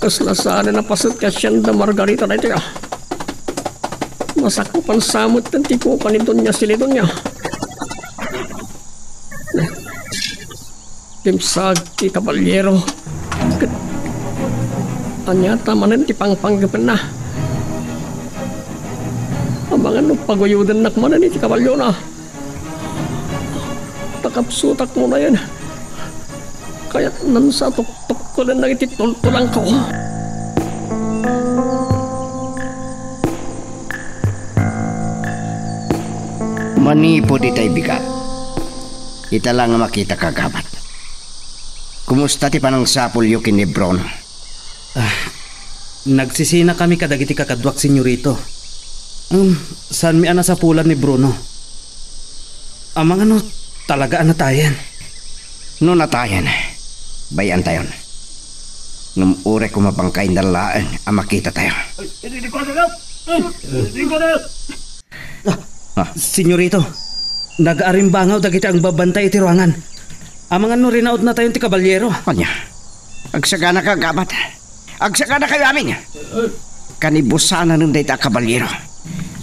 Kasla saan a napaset ti asienda Margarita daytoy, a. Masakupan sa met ti kupa ni Doña Silidonia. Dimsag ti kabalyero. Ket ania ta manen ti pangpanggepenna? Amangan no paguyodennak manen iti kabalyona. Takapsutak unayen. Kayatnan sa tuktukkolennak iti tultulangko. Manipud itay bigat, ita la nga makitaka, Gabat. Kumusta ti panangsapulyo ken ni Bruno? Ah, nagsisinakami kadagiti kakaduak, Senyorito. Um, saanmi a nasapulan ni Bruno. Amangan no talaga a natayen. No natayen, bay-antayon. Ngem uray koma bangkayna laeng a makitatayo. Ay, hindi ko na. Ay, hindi ko na. Ah, ah. Senyorito, nagarimbangaw dagiti agbabantay iti ruangan. Amangan no rinautnatayon ti kabalyero. Ania? Agsaganaka, Gabat. Agsaganakayo amin. Kanibusanan dayta a kabalyero.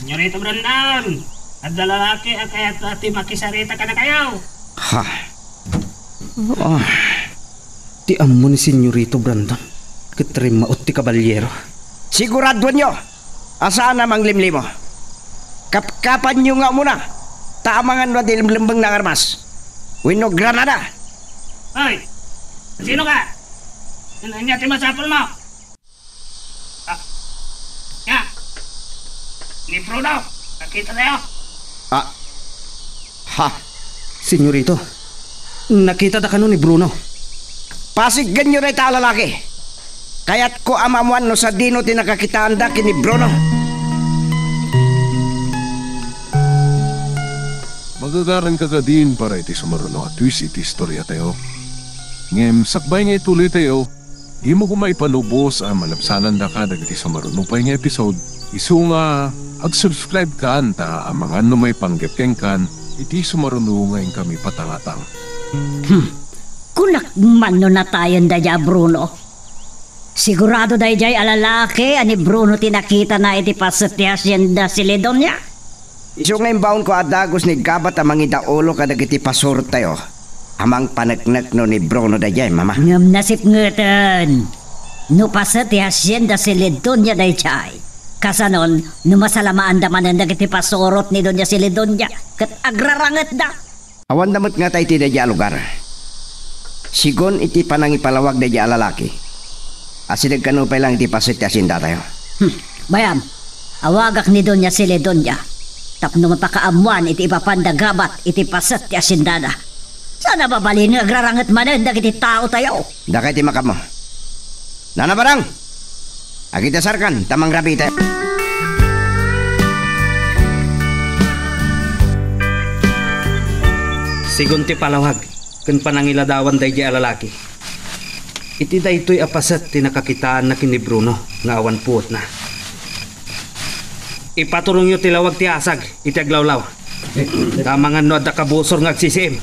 Senyorito Brandon, adda lalaki a kayat ti makisarita kadakayo. Ha? Ah. Ti ammo ni Senyorito Brandon, ket rimmaut ti kabalyero. Siguraduanyo a saan a manglimlimo. Kapkapanyo nga umuna, ta amangan no adda limlembeng nga armas wenno granada. Hoy! Sino ka? Ania ti masapulmo? Ah, ania? Ni Bruno, nakitatayo? Ah, ha? Senyorito, nakitada kano ni Bruno? Pasiggenyo dayta a lalaki. Kayatko a maammoan no sadino ti nakakitaanda ken ni Bruno. Magagaranka kadin para iti sumaruno a twist iti istoriatayo. Ngem sakbay nga ituloytayo, dimo koma ipalubos a malabsanandaka dagiti sumaruno pay nga episode, isu nga ag-subscribe kan ta amangan no maipanggep kenkan iti sumaruno nga inkami patangatang. Hmm. Kunak man no natayen daydiay a Bruno. Sigurado daydiay a lalaki a ni Bruno ti nakitana iti paset ti Hacienda Celedonia. Isu nga imbaonko a dagus ni Gabat a mangidaulo kadagiti pasurottayo a mangpaneknek no ni Bruno daydiay, Mama. Ngem nasipngeten, no paset ti Hacienda Celedonia daydiay, kasanon no masalamaanda manen dagiti pasurot ni Doña Celedonia ket agrarangetda? Awanda met ngata iti daydiay a lugar. Sigun iti panangipalawag daydiay a lalaki, asideg kano pay laeng iti paset ti haciendatayo. Hmm, bay-am, awagak ni Doña Celedonia tapno mapakaammoan iti ipapanda Gabat iti paset ti haciendana. Saan a mabalin nga agraranget manen dagiti taotayo. Dakay ti makaammo. Nana Barang! Agidasarkan ta mangrabii tayo. Sigun ti palawag ken panangiladawan daydiay a lalaki. Iti daytoy a paset ti nakakitaanna ken ni Bruno nga awan puotna. Ipaturongyo ti lawag ti asag iti aglawlaw. Ta amangan no adda kabusor nga agsisiim.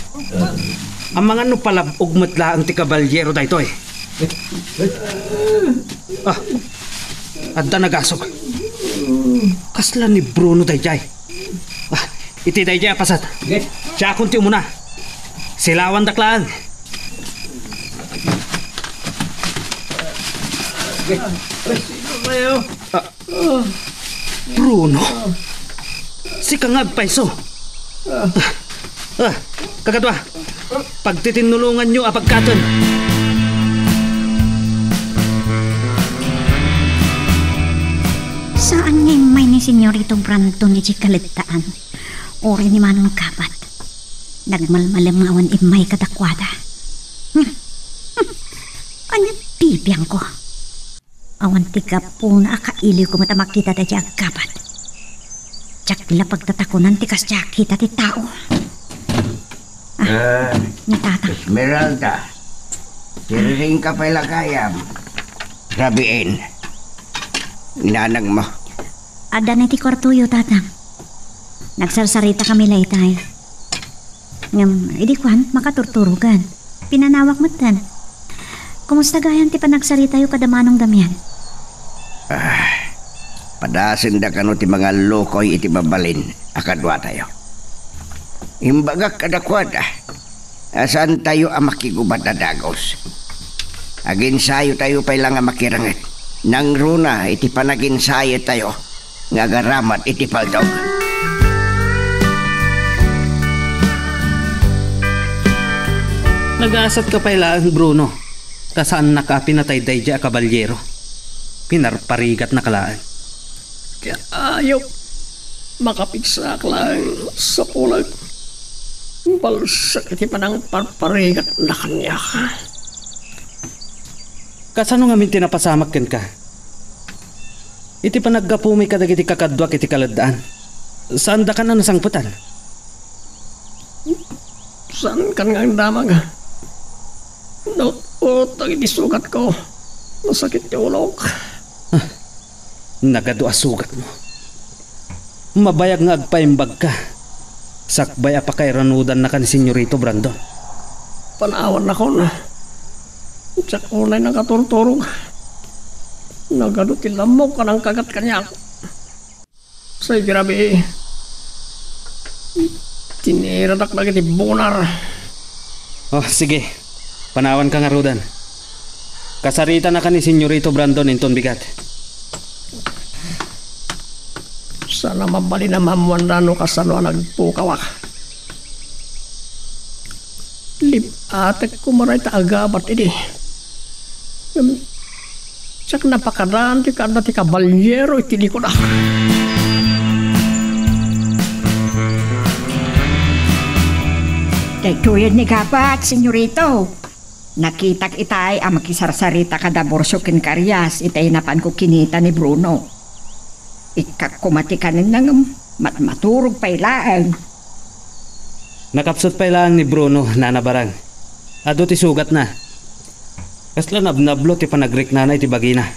Amangan no palab-og met laeng ti kabalyero daytoy. Ah, adda nagasog. Kasla ni Bruno daydiay. Ah, iti daydiay a paset. Siakon ti umuna. Silawandak laeng. Ah, Bruno? Sika nga agpayso. Ah, ah, kakadua, pagtitinnulonganyo a pagkaten. Saan nga immay ni Senyorito Brandon iti kalettaan? Uray ni Manong Kabat. Nagmalmalem nga awan immay kadakuada. Ania bibiangko? Awan ti gapuna a kailiwko met a makita daydiay aggabat. Diak la pagtatakunan ti kasdiay a kita ti tao. Ah, ni Tatang. Esmeralda, siriringka pay la gayam. Rabiin, nanang mo. Adda na iti kuartoyo, Tatang. Nagsarsaritakami la itay. Ngem, idi kuan, makaturturogan. Pinanawak metten. Kumusta gayam ti panagsaritayo kada Manong Damian? Ah, padasenda kano ti mangallukoy iti mabalin a kaduatayo. Imbagak kadakuada a saantayo a makigubad a dagus. Aginsayotayo pay la nga makirenget. Nangruna iti panaginsayotayo nga agaramat iti paltog. Nagasatka pay laeng, Bruno, ta saannaka a pinatay daydiay a kabalyero. Pinarparigatnaka laeng. Ti ayup, makapigsaak laeng, sapulag. Balsek iti panangparparigatna kaniak. Kasano ngamin ti napasamak kenka? Iti panaggapumi kadagiti kakaduak iti kaleddaan, saandakan a nasangpetan? Saankan nga agdamag. Naut-ot dagiti sugatko. Nasakit ti ulok. Ah, nagadu a sugatmo. Mabayag nga agpaimbagka. Sakbay a pakairanudannaka ni Senyorito Brandon. Panawannakon. Diak unay nakaturturog. Nagadu ti lammok a nangkagat kaniak. Say grabe. Tiniradak dagiti bunar. Oh, sige. Panawanka ngaruden. Kasaritanaka ni Senyorito Brandon inton bigat. Saan a mabalin a maammuanda no kasano a nagpukawak. Lib-atek koma dayta a gabat idi. Ngem, diak napakadaan ti kaadda ti kabalyero iti likudak. Daytoyen ni gabat, Senyorito. Nakitak itay a makisarsarita kada Borcio ken Carias itay napanko kinita ni Bruno. Ikkak koma ti kanenna ngem matmaturog pay laeng. Nakapsut pay laeng ni Bruno, Nana Barang. Adu ti sugatna. Kasla nabnablo ti panagriknana iti bagina.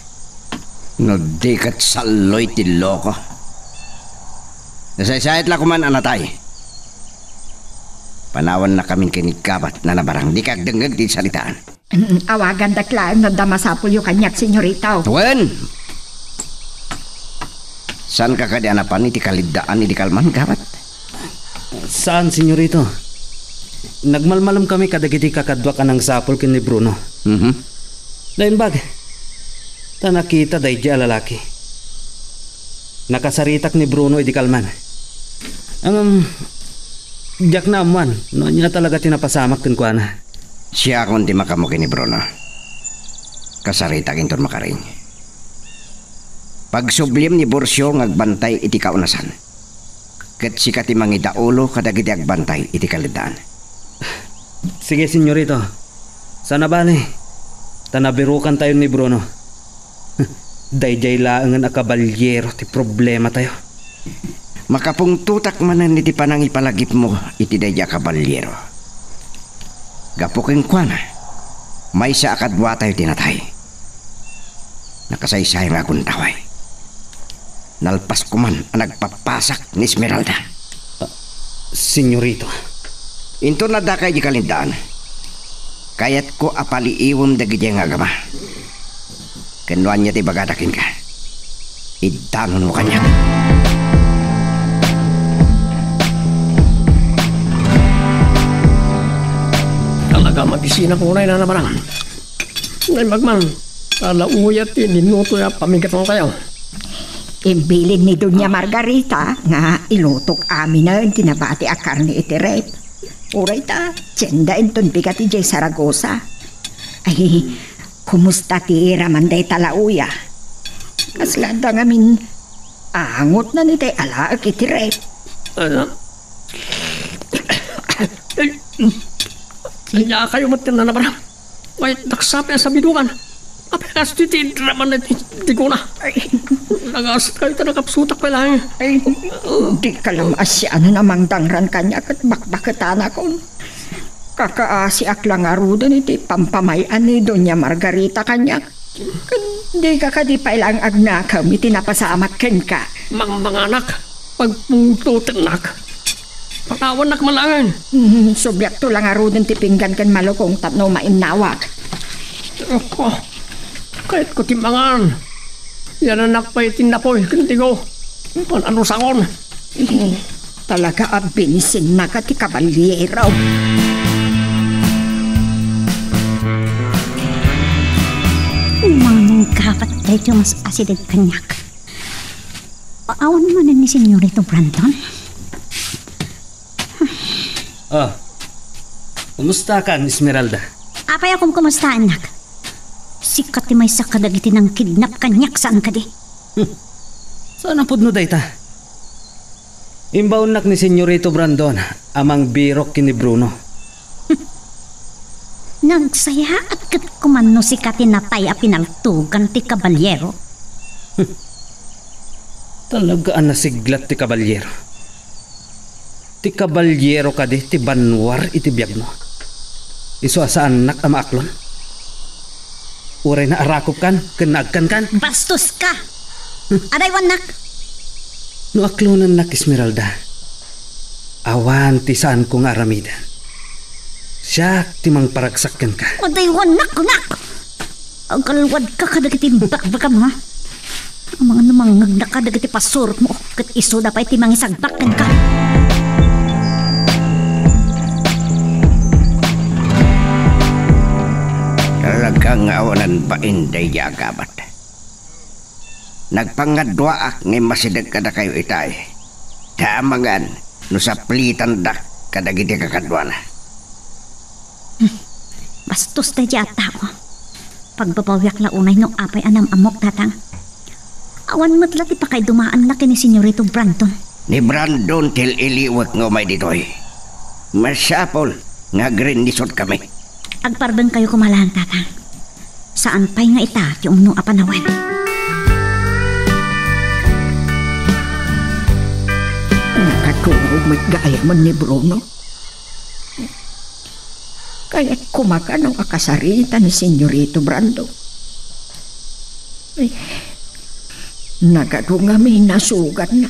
No di ket salloy ti loko. Nasaysayat la koman a natay. Panawannakamin ken ni gabat, Nana Barang, dika agdengngeg ti saritaan. Mm, awagandak laeng no adda masapulyo kaniak, Senyorito. Wen! Saanka kadi a napan iti kaleddaan idi kalman, gabat? Saan, Senyorito. Nagmalmalemkami kadagiti kakaduak a nangsapul ken ni Bruno. Mhm. Naimbag, ta nakita daydiay a lalaki. Nakasaritak ni Bruno idi kalman. Ngem, diak naammuan no ania talaga ti napasamak kenkuana. Siakon ti makaammo ken ni Bruno. Kasaritak inton makaring. Pagsubliem ni Borcio nga agbantay iti kaunasan. Ket sika ti mangidaulo kadagiti agbantay iti kaleddaan. Sige, Senyorito. Saan a bale, ta nabirukantayon ni Bruno. Daydiay laengen a kabalyero ti problematayo. Makapungtotak manen iti panangipalagipmo iti daydiay a kabalyero. Gapu kenkuana, maysa a kaduatayo ti natay. Nakasaysayang a gundaway. Nalpas koman a nagpapasak ni Esmeralda. Ah, Senyorito. Inton addaka idiay kalendaan, kayatko a paliiwem dagiti nga agama. Ken no ania ti bagada kenka, iddanonmo kaniak. Talaga, madisinak unay, Nana Barang. Naimbag man, ta la uya ti linuto a pamigatantayo. Imbilin ni Doña Margarita nga ilutok aminen ti nabati a karne iti ref. Uray ta, tienda inton bigat idiay Zaragoza. Ay, kumusta ti ira man dayta la uya? Kasla adda ngamin angotna ni tay alaek iti ref. Ano? Ay, ania kayo met ti nanaparang? Ket nagsapay a sabidongan. Apay, kastoy ti draman ti, ti kuna. Ay. Nagasat kayo ta nakapsutak pay laeng. Ay, di ka la maasian a mangdangran kaniak ket bakbaketanakon. Kakaasiak la ngaruden iti pampamay-an ni Doña Margarita kaniak. Ket di ka kadi pay laeng agnakem iti napasamak kenka. Mangmanganak, pagpungtotennak. Pakawannak man laeng. Hmm, subliakto la ngaruden ti pinggan ken malukong tapno mainawak. Ako, kayatko ti mangan. Yanannak pay ti napoy ken tigo. Ano sangon? Eh, talaga a binisinnaka ti kabalyero. Umanggapat daytoy mas asideg kaniak. Awan manen ni Senyorito Brandon? Ah, kumusta kan, Esmeralda? Apay a kumkumustaennak? Sika ti maysa kadagiti nangkidnap kaniak, saan kadi? Hmm. Saan a pudno dayta? Imbaonnak ni Senyorito Brandon a mangbirok ken ni Bruno. Nagsayaat ket kuman no sika ti natay a pinaltogan ti kabalyero. Talaga a nasiglat ti kabalyero. Ti kabalyero kadi ti banwar iti biagmo. Isu a saannak a maaklon. Uray naarakopkan ken naagkankan. Bastos ka! Hmm. Adaywannak! No aklonennak, Esmeralda, awan ti saanko nga aramiden. Siak ti mangparagsak kenka. Adaywannak, kunak! Agalwadka kadagiti bakbakam, ha? Amangan no mangngegnaka dagiti pasurotmo, ket isuda pay ti mangisagbak kenka. Talaga nga awanan bain daydiay a gabat. Nagpangngaduaak nga immasideg kadakayo itay. Ta amangan no saplitandak kadagiti kakaduana. Hmm. Bastos daydiay a tao. Pagbabawiak la unay no apay a nam-ammok, Tatang. Awan met la ti pakaidumaanna ken ni Senyorito Brandon. Ni Brandon ti il-iliwek nga umay ditoy. Masapul nga agrinnisot kami. Agpardengkayo koma laeng, Tatang. Saan pay nga ita ti umno a panawen. Nakaturog met gayam ni Bruno. Kayat koma kano a kasarita ni Senyorito Brando. Ay, nagadu ngamin a sugatna.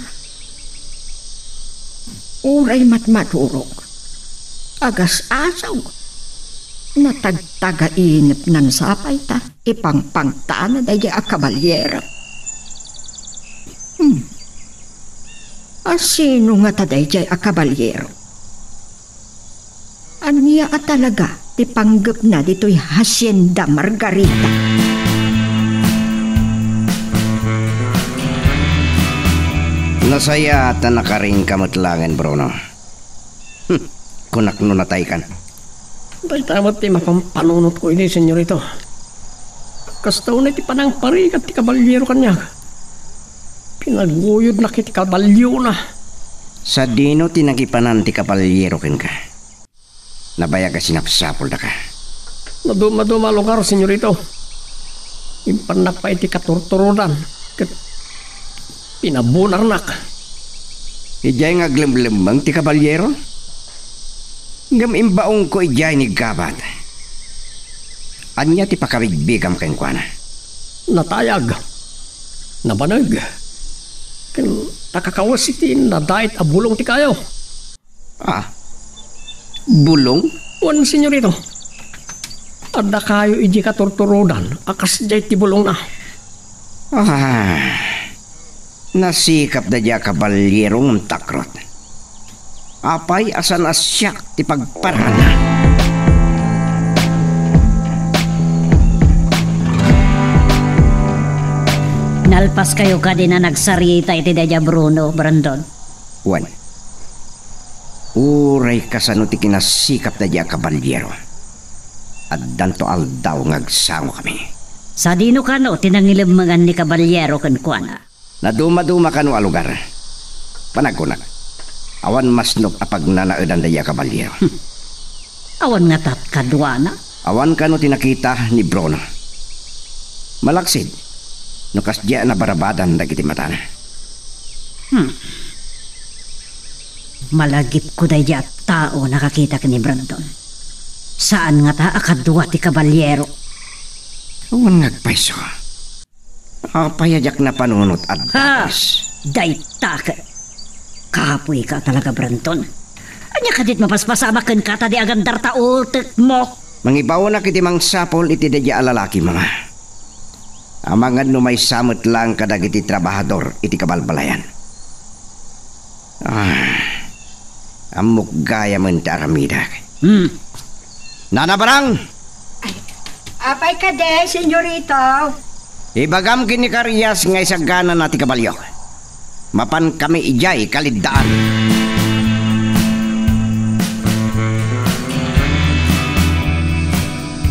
Uray matmaturog, agas-asog, natagtagainepnan sa pay ta ipangpangtana daydiay a kabalyero. Hmm. A sino ngata daydiay a kabalyero? Ania a talaga ti panggepna ditoy Hacienda Margarita? Nasayaat a nakarinka met laengen, Bruno. Hmm, kunak no nataykan. Dayta met ti mapampanunotko idi, Senyorito. Kasta unay ti panangparigat ti kabalyero kaniak. Pinaguyodnak iti kabalyona. Sadino ti nagipanan ti kabalyero kenka? Nabayag a sinapsapuldaka. Maduma-duma a lugar, Senyorito. Impannak pay iti katurturodan ket pinabunarnak. Idiay nga aglemlemmeng ti kabalyero? Ngem imbaongko idiay ni Gabat. Ania ti pakabigbigam kenkuana? Natayag, nabaneg, ken nakakawes iti nadait a bulong ti kayo. Ah, bulong? Wen, senyorito. Adda kayo idiay katurturodan a kasdiay ti bulongna. Ah, nasikap daydiay a kabalyero ngem takrot. Apay a saan a siak ti pagparaanna? Nalpas kayo kadi a nagsarita iti daydiay a Bruno, Brandon? Wen, uray kasano ti kinasikap daydiay a kabalyero, addanto aldaw nga agsangokami. Sadino kano ti nangilemmengan ni kabalyero kenkuana? Nadumaduma kano a lugar. Panagkunak, awan masnop a pagnanaedan daydiay a kabalyero. Hmm. Awan ngata kaduana? Awan kano ti nakita ni Bruno. Malaksid no kasdiay a nabarabadan dagiti matana. Hmm. Malagipko daydiay a tao a nakakita ken ni Brandon. Saan ngata a kadua ti kabalyero. Awan nga agpayso. Apay a diak napanunot a Ha! dagus? Dayta ket. Kapoyka talaga, Brandon. Ania kadi ti mapaspasamak kenka ta di agandar ta utekmo? Mangibaonak iti mangsapul iti daydiay a lalaki, Mama. Amangan no maysa met laeng kadagiti trabahador iti kabalbalayan. Ah, ammok gayamen ti aramidak. Hmm. Nana Barang! Ay, apay kadi, senyorito? Ibagam ken ni Karias nga isaganana ti kabalio. Mapankami idiay kaliddaan.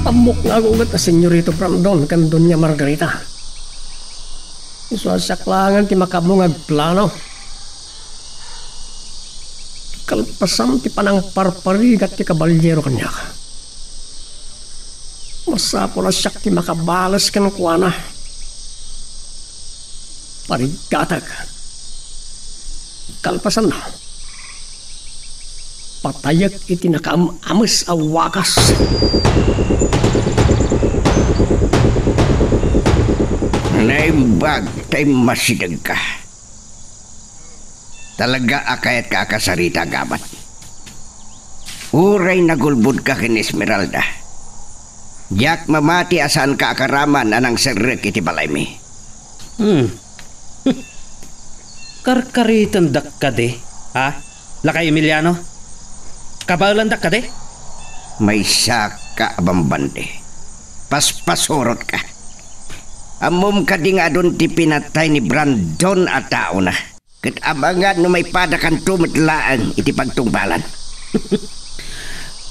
Ammok nga agunget a senyorito Brandon ken Doña Margarita. Isu a siak laengen ti makaammo nga agplano. Kalpasan ti panangparparigat ti kabalyero kaniak, masapul a siak ti makabales kenkuana. Parigatek. Kalpasanna, patayek iti nakaam-ames a wagas. Naimbag ta immasidegka. Talaga a kayatka a kasarita, Gabat? Uray nagulbodka ken Esmeralda, diak mamati a saanka a karaman a nangserrek iti balaymi. Hmm. Karkaritandak kadi, ha? Lakay Emiliano? Kabaelandak kadi? Maysaka a bambandi. Paspasurotka. Ammom kadi nga adun ti pinatay ni Brandon a taona? Ket amangan no maipadakanto met laeng iti pagtungpalan.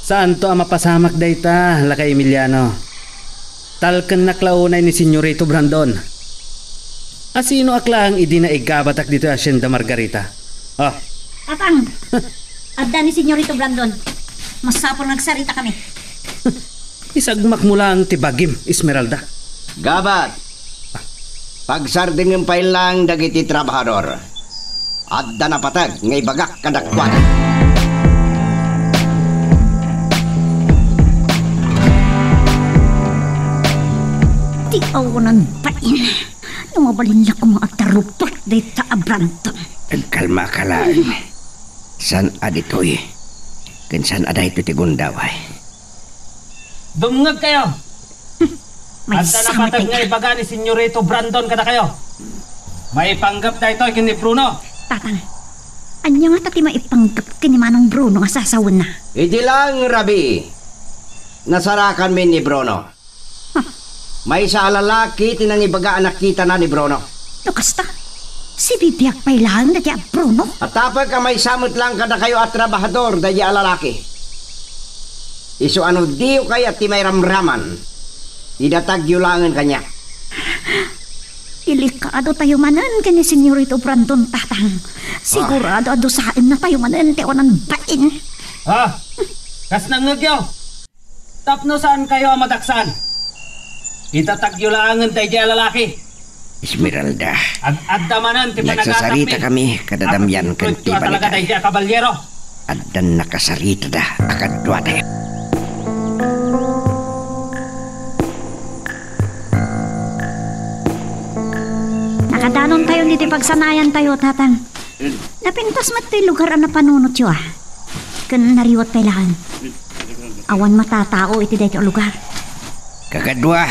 Saanto a mapasamak dayta, Lakay Emiliano. Talkennak la unay ni Senyorito Brandon. Asinoak laeng idi naigabatak ditoy Hacienda Margarita? Ah. Tatang, adda ni Senyorito Brandon. Masapul nga agsaritakami. Isagmakmo laeng ti bagim, Esmeralda. Gabat, pagsardengem pay laeng dagiti trabahador. Adda napateg nga ibagak kadakuada. Ti awanan bain. No mabalin la koma a tarupot dayta a Brandon. Agkalmaka laeng. Saan a ditoy? Ken saan a daytoy ti gundaway? Dumngegkayo! Adda napateg nga ibaga ni Senyorito Brandon kadakayo. Maipanggep daytoy ken ni Bruno. Tatang, ania ngata ti maipanggep ken ni Manong Bruno nga sasawenna? Idi laeng rabii, nasarakanmi ni Bruno. Huh. Maysa a lalaki ti nangibaga a nakitana ni Bruno. No kasta, sibibiag pay laeng daydiay a Bruno. Atapek a maysa met laeng kadakayo a trabahador daydiay a lalaki. Isu a no diyo kayat ti mairamraman, idatagyo laengen kaniak. Delikadotayo manen ken ni Senyorito Brandon, Tatang. Sigurado a dusaennatayo manen ti awanan bain. Ah, kas nangngegyo, tapno saankayo a madaksan. Itatagyo laengen daydiay a lalaki. Esmeralda. Ad-adda manen ti panagatangmi. Nagsasarita kami kada Damian ken Tiban ita. Daydiay a kabalyero. Addan nakasaritada a kaduatayo. Nakadanontayon iti pagsanayantayo, Tatang. Napintas met ti lugar a napanunotyo, a. Ken nariwat pay laeng. Awan matatao iti daytoy a lugar. Kakadua,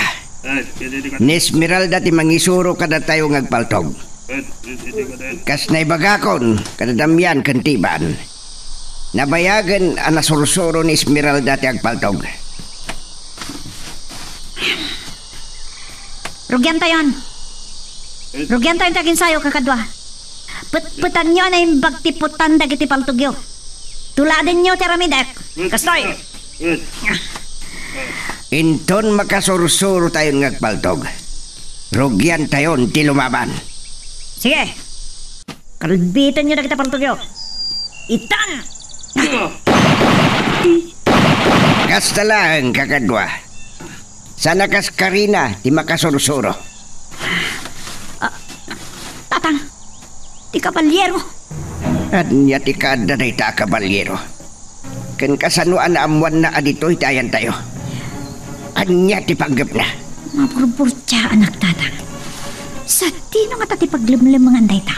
ni Esmeralda ti mangisuro kadatayo nga agpaltog. Kas naibagakon kada Damian ken Tiban, nabayagen a nasursuro ni Esmeralda ti agpaltog. Rugiantayon. Rugiantayon ti aginsayo, kakadua. Petpetanyo a naimbag ti putan dagiti paltogyo. Tuladenyo ti aramidek. Kastoy. Inton makasursurotayon nga agpaltog, rugiantayon ti lumaban. Sige. Kalbitenyo dagiti paltogyo. Itan! Kasta laeng, kakadua. Saan a kas karina ti makasursuro. Ah, Tatang, ti kabalyero. Ania ti kaadda dayta a kabalyero? Ken kasano a naammoanna a ditoy ti ayantayo? Ania ti panggepna? Maburburtiaanak, Tatang. Sadino ngata ti paglemlemengan dayta?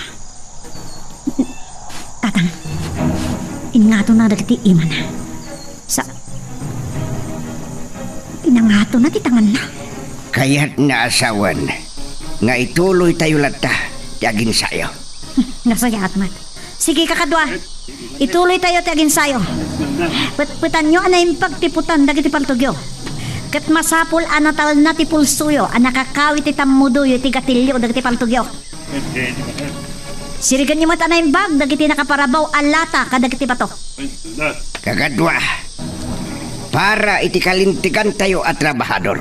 Tatang, ingatona dagiti imana. Sa, pinangatona ti tanganna. Kayatna a sawen nga ituloytayo latta ti aginsayo. Nasayaat met. Sige, kakadua. Ituloytayo ti aginsayo. Petpetanyo a naimbag ti putan dagiti paltogyo. Ket masapul a natalna ti pulsoyo a nakakaw iti tammudoyo iti gatilyo dagiti paltogyo. Sirigenyo met a naimbag dagiti nakaparabaw a lata kadagiti bato. Kakadua, para iti kalintegantayo a trabahador.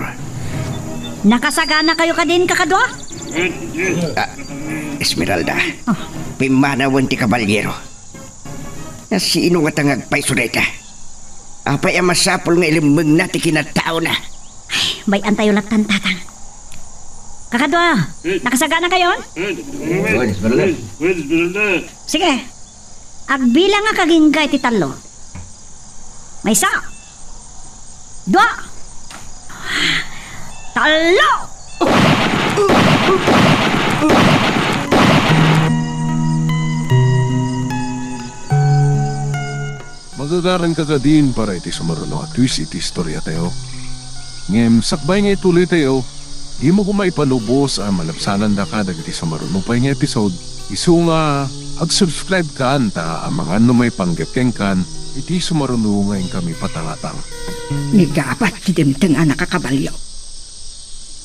Nakasaganakayo kadin, kakadua? Ah, Esmeralda, ah, pimmanawen ti kabalyero. Nasino ngata nga agpayso dayta? Apay a masapul nga ilemmengna ti kinataona? Ay, bay-antayo lattan, Tatang. Kakadua, nakasaganakayon? Wen, Esmeralda. Wen, Esmeralda. Sige, agbilangak agingga iti tallo. Maysa. Dua. Tallo. Magagaranka kadin para iti sumaruno a twist iti istoriatayo. Ngem sakbay nga ituloytayo, dimo koma ipalubos a malabsanandaka dagiti sumaruno pay nga episode. Isu nga, ag-subscribe kan ta amangan no maipanggep kenkan iti sumaruno nga inkami patangatang. Ni gabat ti dimteng a nakakabalyo.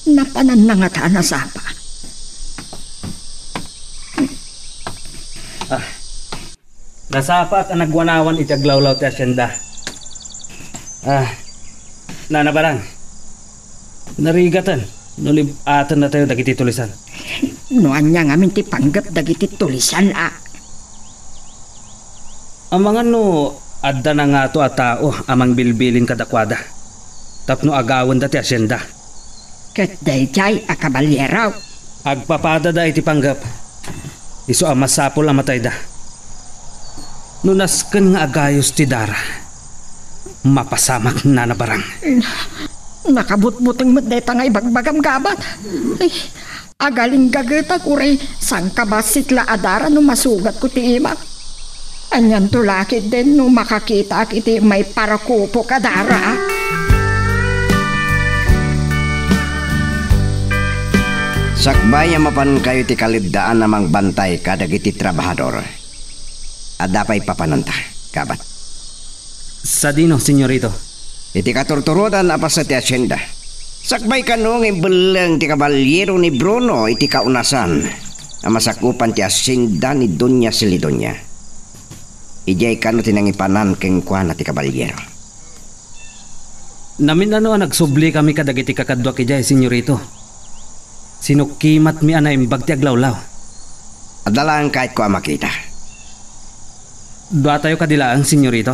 Napananna ngata a nasapa. Ah, nasapaak a nagwanawan iti aglawlaw ti hacienda. Ah, Nana Barang, narigaten no lib-atennatayo dagiti tulisan. No ania ngamin ti panggep dagiti tulisan a? Amangan no adda nangato a tao a mangbilbilin kadakuada tapno agawenda ti hacienda. Ket daydiay a kabalyero. Agpapadada iti panggep. Isu a masapul a matayda. No nasken nga agayos ti dara, mapasamak, Nana Barang. Nakabutbuteng met dayta nga ibagbagam, gabat. Ay, agalinggagetak uray sangkabassit la a dara no masugatko ti imak. Anianto la ketdin no makakitaak iti maiparakupok a dara? Sakbay a mapankayo ti kaleddaan a mangbantay kadagiti trabahador, adda pay papananta, gabat. Sadino, Senyorito? Iti katurturodan a paset ti hacienda. Sakbay kano nga imbelleng ti kabalyero ni Bruno iti kaunasan a masakupan ti hacienda ni Doña Celidonia. Idiay kano ti nangipanan kenkuana ti kabalyero. Namin-ano a nagsubli kami kadagiti kakaduak idiay, Senyorito. Sinukkimatmi a naimbag ti aglawlaw. Adda laeng kayatko a makita. Duatayo kadi laeng, Senyorito?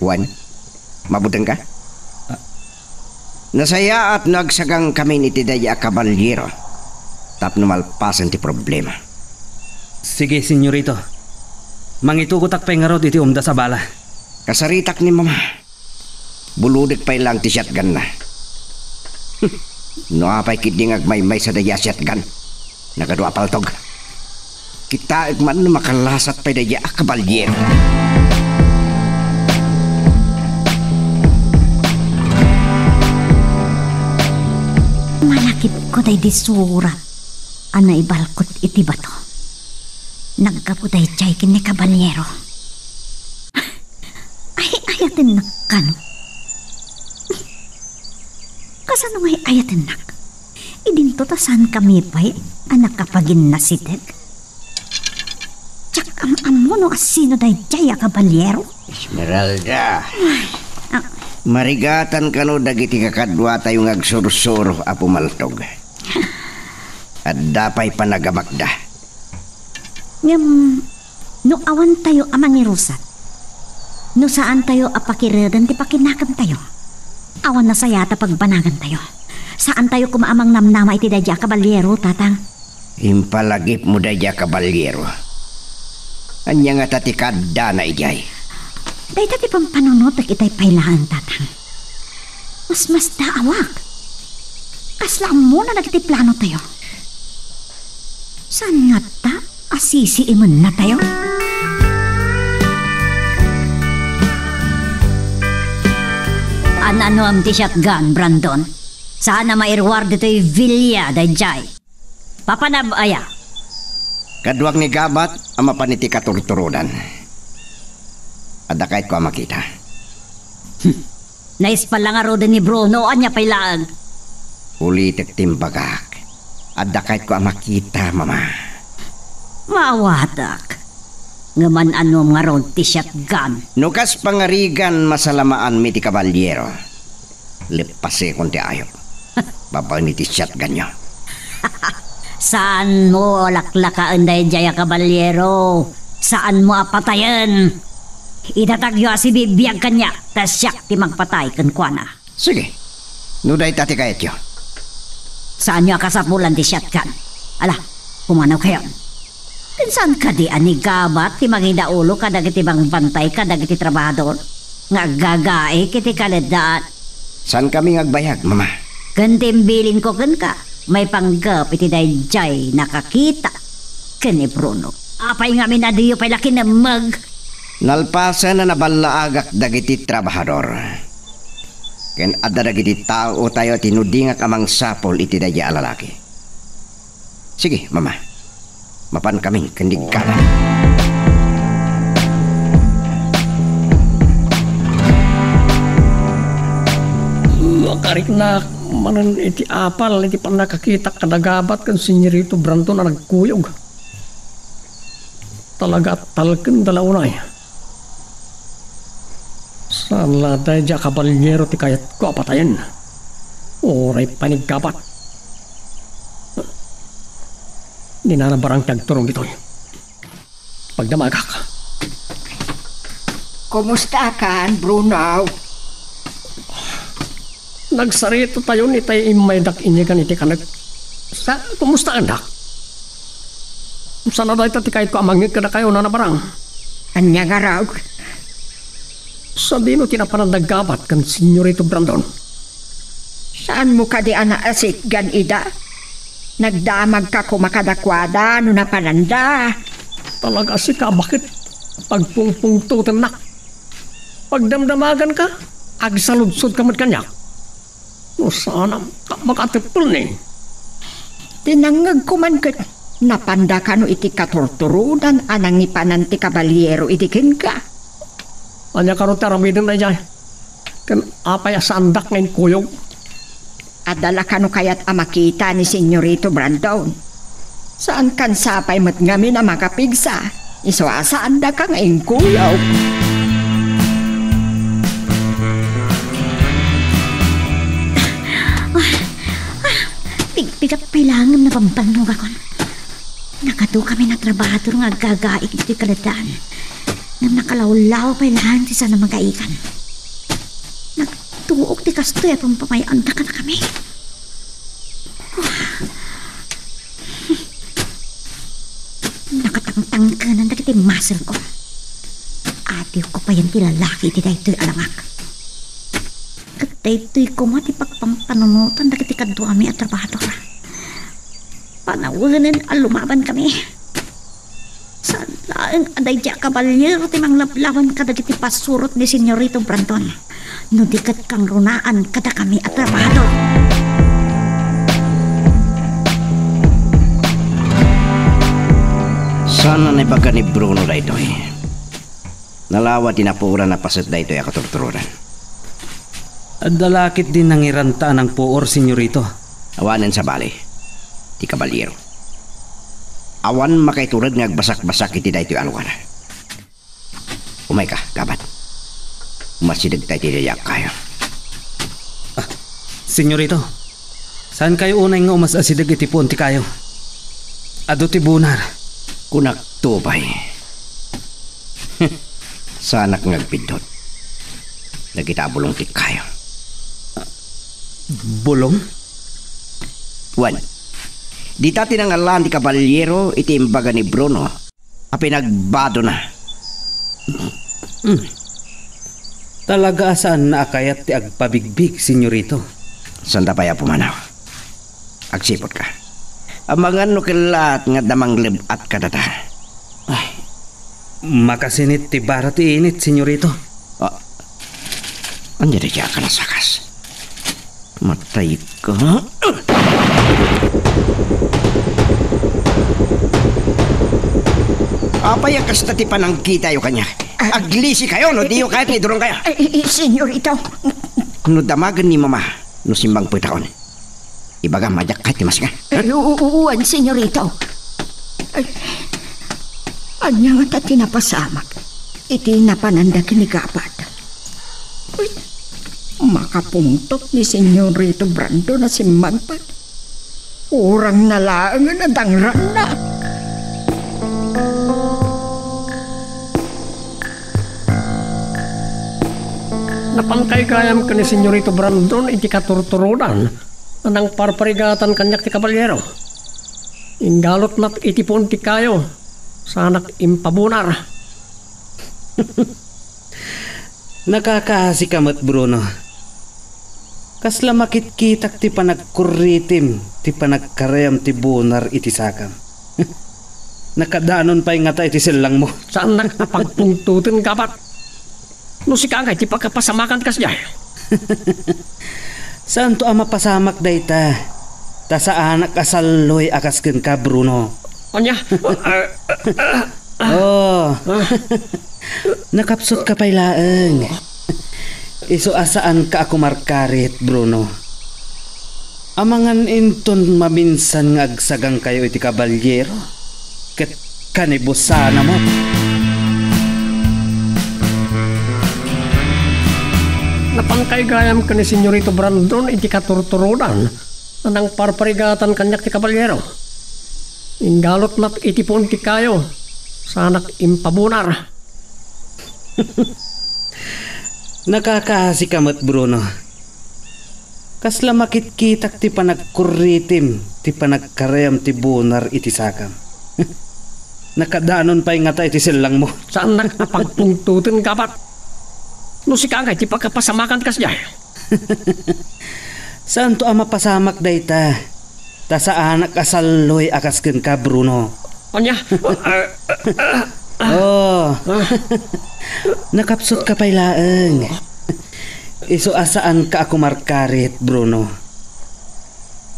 Juan, mabutengka? Ah, Nasayaat no agsagangkamin iti daydi a kabalyero tapno malpasen ti problema. Sige, senyorito. Mangitugotak pay ngarud iti umdas a bala. Kasaritak ni Mama. Bulodek pay laeng ti shotgunna. No apay ketdi nga agmaymaysa daydi a shotgun? Nagadu a paltog. Kitaek man no makalasat pay daydi a kabalyero. Malakipko daydi surat a naibalkot iti bato. Naggapu daydiay ken ni kabalyero. Ay, ayatennak kano? Kasano nga ay-ayatennak? Idinto ta saankami pay a nakapaginnasitek. Diak am-ammo no asino daydiay a kabalyero. Esmeralda, ah, marigatan kano dagiti kakaduatayo nga agsursuro a pumaltog. Adda pay panagamakda. Ngem, no awantayo a mangirusat, no saantayo a pakireden ti pakinakemtayo, awan nasayat a pagbanagantayo. Saantayo koma a mangnamnama iti daydi a kabalyero, Tatang. Impalagipmo daydi a kabalyero. Ania ngata ti kaaddana idiay? Dayta ti pampanunotek itay pay laeng, Tatang. Masmasdaawak. Kasla ammona dagiti planotayo. Saan ngata a sisiimennatayo? An-anuem ti shotgun, Brandon? Saan a mairuar ditoy villa daydiay. Papanam aya? Kaduak ni Gabat a mapan iti katurturodan. Adda kayatko a makita. Hmm. Naispal la ngaruden ni Bruno, ania pay laeng? Ulitek ti imbagak. Adda kayatko a makita, Mama. Maawatak. Ngem an-anuem ngarud ti shotgun? No kas pangarigan, masalamaanmi ti kabalyero. Leppasekon ti ayup. Babaen iti shotgunyo. Saanmo a laklakaen daydiay a kabalyero. Saanmo a patayen. Idatagyo a sibibiag kaniak, ta siak ti mangpatay kenkuana. Sige. No dayta ti kayatyo. Saanyo a kasapulan ti shotgun. Ala, pumanawkayon. Ken saan kadi a ni Gabat ti mangidaulo kadagiti mangbantay kadagiti trabahador nga aggagaik iti kaleddaan? Saankami nga agbayag, Mama. Ken ti imbilinko kenka, maipanggep iti daydiay nakakita ken ni Bruno. Apay ngamin a diyo pay la kinemmeg? Nalpasen a naballaagak dagiti trabahador. Ken adda dagiti taotayo a tinudingak a mangsapul iti daydiay a lalaki. Sige, Mama. Mapankamin ken ni Gabat. Makariknak manen iti apal iti pannakakitak kada Gabat ken Senyorito Brandon a nagkuyog. Talaga a talkenda la unay. Saan la daydiay a kabalyero ti kayatko a patayen. Uray pay ni Gabat. Dinana barang ti agturong ditoy. Pagdamagak. Kumustakan, Bruno? Nagsaritayon itay immaydak inyegan iti kanek. Sa, kumustaandak? Saan a dayta ti kayatko a mangngeg kadakayo, Nana Barang? Ania ngarud? Sadino ti napanan da Gabat ken Senyorito Brandon? Saanmo kadi a naasitgan ida? Nagdamagka koma kadakuada no napananda. Talaga a sika, bakit? Pagpungpungtotennak. Pagdamdamaganka, agsaludsotka met kaniak. No saan a makateppel ni. Ti nangngegko man ket napanda kano iti katurturodan a nangipanan ti kabalyero idi kenka. Ania kano ti aramiden daydiay? Ken apay a saandak nga inkuyog? Adda la kano kayat a makita ni Senyorito Brandon? Saankan sapay met ngamin a makapigsa, isu a saandaka nga inkuyog. Ah, ah, pigpigat pay laeng ngem nabambannogakon. Nagadu kami nga trabahador nga aggagaik iti kaleddaan. Ngem nakalawlaw pay laeng ti saan a magaigan. Nag-, Tuok ti kastoy a pampamayaanda kadakami. Nakatangtangkenan dagiti muscle ko. Adiwko payen ti lalaki iti daytoy a langak. Ket daytoy koma ti pagpampanunotan dagiti kaduami a trabahador. Panawenen a lumabankami. Saan laeng a daydi a kabalyero ti manglablawan kadagiti pasurot ni Senyorito Brandon. No di ket kangrunaan kadakami a trabahador. Saan a naibaga ni Bruno daytoy. Nalawa ti napuoran a paset daytoy a katurturodan. Adda la ketdi nangiranta a nangpuor, Senyorito. Awanen sabali, ti kabalyero. Awan makaitured nga agbasakbasak iti daytoy a lugar. Umayka, Gabat. Umasidegta iti daydiak kayo. Ah, Senyorito, saan kayo unay nga umas-asideg iti puon ti kayo? Adu ti bunar. Kunak to pay. Saanak nga agbiddut. Dagita a bulong ti kayo. Bulong? Wen, dita ti nangallaan ti kabalyero iti imbaga ni Bruno a pinagbadona. Mm. Talaga a saanna a kayat ti agpabigbig, Senyorito. Sanda pay a pumanaw. Agsiputka. Amangan no kellaat nga adda mangleb-at kadata. Ay, makasinit ti bara ti init, Senyorito. Ah, ania daydi a kanasakas? Matayka. Apay a kasta ti panangkitayo kaniak? Aglisikayo no diyo kayat nga idurongkayo. Ay, ay, ay, Senyorito. No damagen ni Mama, no simmangpetakon. Ibagam a diak kayat ti masinga. Ay, u-, u-, uwan, Senyorito. Ay, ania ngata ti napasamak iti napananda ken ni Gabat? Uy, makapungtot ni Senyorito Brandon a simmangpet. Urangna laengen a dangrannak. Napankay gayam ken ni Senyorito Brandon iti katurturodan a nangparparigatan kaniak ti kabalyero. Inggalutnak iti puon ti kayo, saanak impabunar. Nakakaasika met, Bruno. Kasla makitkitak ti panagkurritim, ti panagkarayam ti bunar iti sakam. Nakadanon pay ngata iti sellangmo. Saannak a pagpungtoten, Gabat. No sika ngay ti pakapasamakan kasdiay. Saanto a mapasamak dayta, ta saanak a salloy a kas kenka, Bruno. Ania? Ah, ah, ah, ah. Oh. Ah. Nakapsutka pay laeng. Isu a saanka a kumarkarit, Bruno. Amangan inton maminsan nga agsagangkayo iti kabalyero, ket kanibusana met. Napankay gayam ken ni Senyorito Brandon iti katurturodan a nangparparigatan kaniak ti kabalyero. Inggalutnak iti puon ti kayo, saanak impabunar. Nakakaasika met, Bruno. Kasla makitkitak ti panagkurritim, ti panagkarayam ti bunar iti sakam. Nakadanon pay ngata iti sellangmo. Saannak a pagpungtoten, Gabat. No sika ngay ti pakapasamakan kasdiay. Saanto a mapasamak dayta, ta saanak a salloy a kas kenka, Bruno. Ania? Ah, ah, ah, ah. Oh. Ah. Nakapsutka pay laeng. Isu a saanka a kumarkarit, Bruno.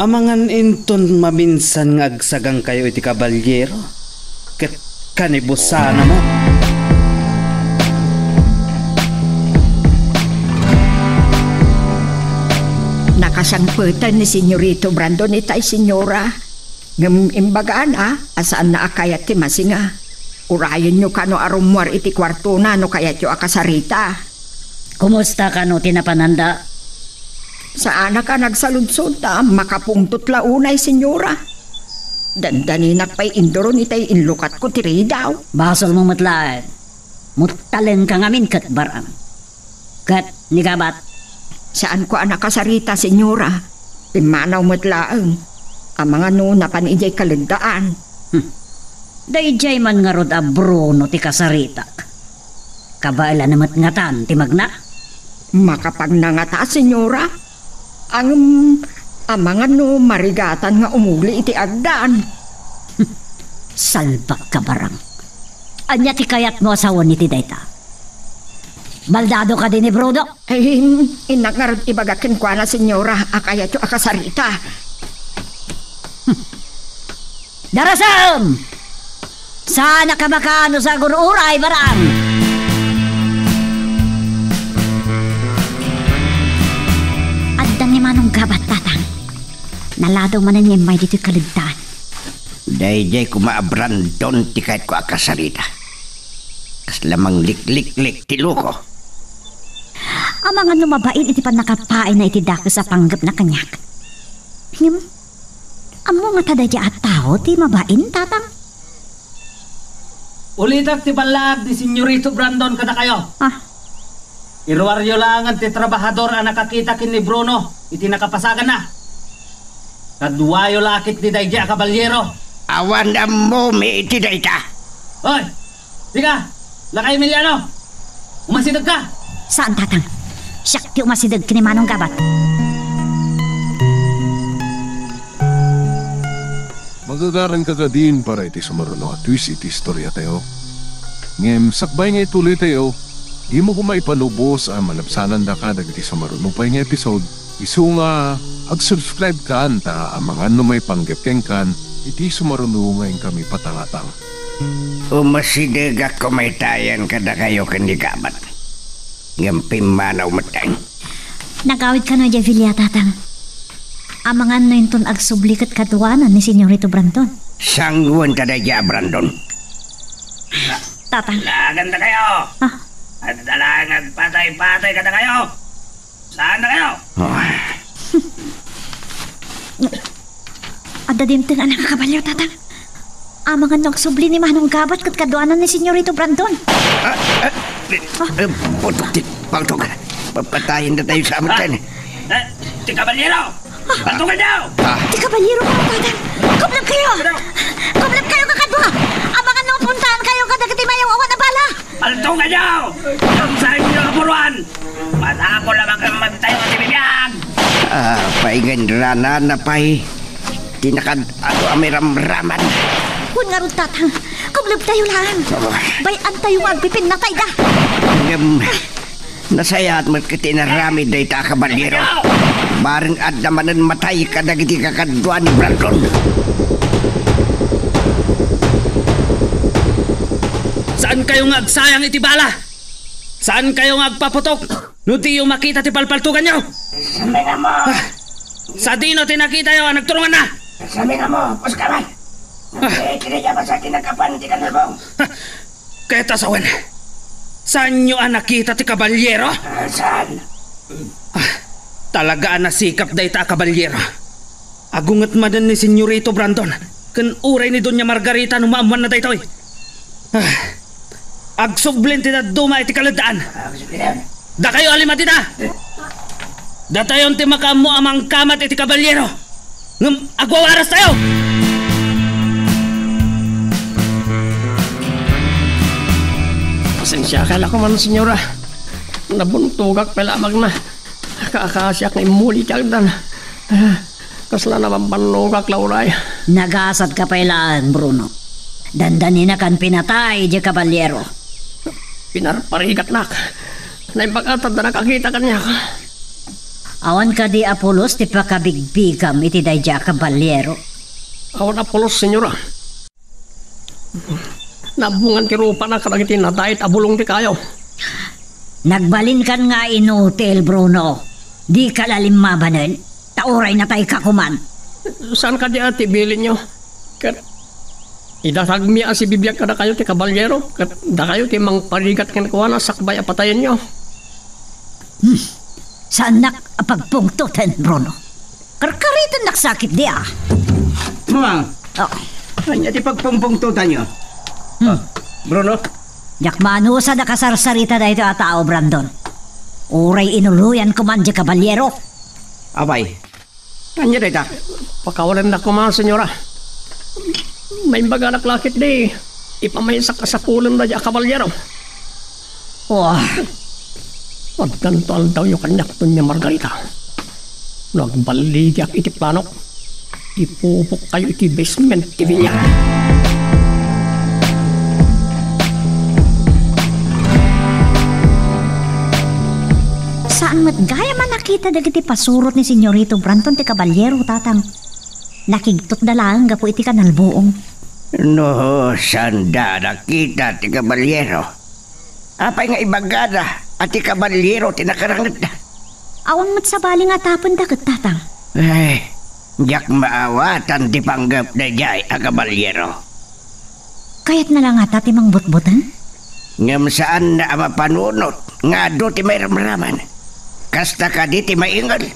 Amangan inton maminsan nga agsagangkayo iti kabalyero, ket kanibusana met. Nakasangpeten ni Senyorito Brandon itay, Senyora. Ngem imbagana a saanna a kayat ti masinga. Urayenyo kano a rummuar iti kuartona no kayatyo a kasarita. Kumusta kano ti napananda? Saanak a nagsaludsod ta makapungtot la unay, Senyora. Dandaninak pay induron itay inlukatko ti ridaw. Basolmo met laeng. Muttalengka ngamin ket bar-am. Ket ni Gabat, Saanko a nakasarita, Senyora. Pimmanaw met laeng. Amangan no napan idiay kaleddaan. Hmm. Daydiay man ngarud a Bruno ti kasaritak. Kabaelan met ngatan ti magna? Makapagna ngata, Senyora. Ngem, amangan no marigatan nga umuli iti agdan. Salbag ka, Barang. Ania ti kayatmo a sawen iti dayta? Baldado kadi ni Bruno? Ay, in-, innak ngarud ibagak kenkuana, Senyora, a kayatyo a kasarita. Darasem! Saan a kabakan no sagur-uray, Barang? Adda ni Manong Gabat, Tatang. Naladaw manen nga immay ditoy kaleddaan. Daydiay koma a Brandon ti kayatko a kasarita. Kasla manglikliklik ti loko. Amangan no mabain iti pannakapaayna iti dakes a panggepna kaniak. Ngem, ammo ngata daydiay a tao ti mabain, Tatang? Ulitek ti ballaag ni Senyorito Brandon kadakayo. Ah. Iruaryo laengen ti trabahador a nakakita ken ni Bruno iti nakapasaganna. Kaduayo la ketdi daydiay a kabalyero. Awan ammomi iti dayta. Hoy! Sika, lakay Emiliano! Umasidegka! Saan, Tatang. Siak ti umasideg ken ni Manong Gabat. Magagaranka kadin para iti sumaruno a twist iti istoriatayo. Ngem sakbay nga ituloytayo, dimo koma ipanubos a malabsanandaka dagiti sumaruno pay nga episode. Isu nga, ag-subscribe kan ta amangan no maipanggep kenkan iti sumaruno nga inkami patangatang. Umasidegak koma itayen kadakayo ken ni Gabat. Ngem pimmanaw metten. Nagawid kano idiay bilia, Tatang? Amangan no inton agsubli ket kaduanan ni Senyorito Brandon. Sanguen ta daydiay a Brandon. Tatang. Lagan da kayo! Ah. Adda laeng agpatay-patay kadakayo! Saan na kayo? Ah. Adda dimteng a nakakabalyo, Tatang. Amangan no agsubli ni Manong Gabat ket kaduanan ni Senyorito Brandon. Ah, ah, eh, eh, putok ti, putok. Papatayen da tayo sa amat. Ah, eh, ti kabalyero! Bantugan niyo! Ah. Ti kabalyero, Tatang. Kublem kayo! Ano? Kublem kayo, kakadua! Amangan no puntaan kayo kadagiti mayaw-awan a bala! Paltugan niyo! Kamsayo niyo a buruan! Masapul a makemmegtayo ti bibiag! Ah, paingan rana na pay. Ti nakad-adu a miramraman. Wen ngarud, Tatang. Kublebtayo laeng. Oh. Bay-antayo nga agpipinnatayda. Ngem, nasayaat met ket inaramid dayta a kabalyero. Bareng adda manen matay kadagiti kakadua ni Brandon. Saan kayo nga agsayang iti bala? Saan kayo nga agpaputok no diyo makita ti palpaltuganyo? Saminamo! Ah, sadino ti nakitayo a nagturunganna? Saminamo, puskaman! Ah. Iti diay a basa kinakapan ti kanabong. Ah, ket a sawen, saanyo a nakita ti kabalyero? Ah, saan? Ah, talaga a nasikap dayta a kabalyero. Agunget manen ni Senyorito Brandon ken uray ni Doña Margarita no maammoanna daytoy. Ah, agsublen ti dadduma iti kaleddaan. Dakayo a lima dita! Datayon ti makaammo a mangkamat iti kabalyero. Ngem agwawarastayo! Pasensiakan la koman, senyora. Nabuntogak pay la a magna. Kaakasiak nga immuli ti agdan. Ah, kasla nabambannogak la unay. Nagasatka pay laeng, Bruno. Dandaninakan pinatay diay kabalyero. Pinarparigatnak. Naimbag a tadda nakakita kaniak. Awan kadi a pulos ti pakabigbigam iti daydiay a kabalyero? Awan a pulos, senyora. Nabungan ti rupana kadagiti nadait a bulong ti kayo. Nagbalinkan nga inutil, Bruno. Dika la limmabanen, ta uray natayka koman. Saan kadi a ti bilinyo? Ket idasagmi a sibibiag kadakayo ti kabalyero, ket dakayo ti mangparigat kenkuana sakbay a patayenyo. Hmm. Saannak a pagpungtoten, Bruno. Karkaritennak sakit di, ah. Bruno. Oh. Ania ti pagpungpungtotanyo? Hmm. Oh, Bruno? Diak maanus a nakasarsarita daytoy a tao, Brandon. Uray inuloyan koma diay kabaliero. Apay, ania dayta? Pakawalennak koma, senyora. Maimbaganak la ketdi ipamaysak a sapulenda diay a kabaliero. Wah. Addanto aldawyo kaniak, Doña Margarita. No agballigiak iti planok, ipupokkayo iti basement ti bilia. Saan met gayam a nakita dagiti pasurot ni Senyorito Brandon ti kabaliero, Tatang. Nakigtotda laeng gapu iti kanalbuong. No, saanda a nakita ti kabaliero. Apay nga ibagada a ti kabaliero ti nakarangitda? Awan met sabali nga atapenda ket, Tatang. Ay, diak maawatan ti panggep daydiay a kabaliero. Kayatna la ngata ti mangbutbuteng? Ngem saanna a mapanunot nga adu ti mairamraman. Kasta kadi ti maingel.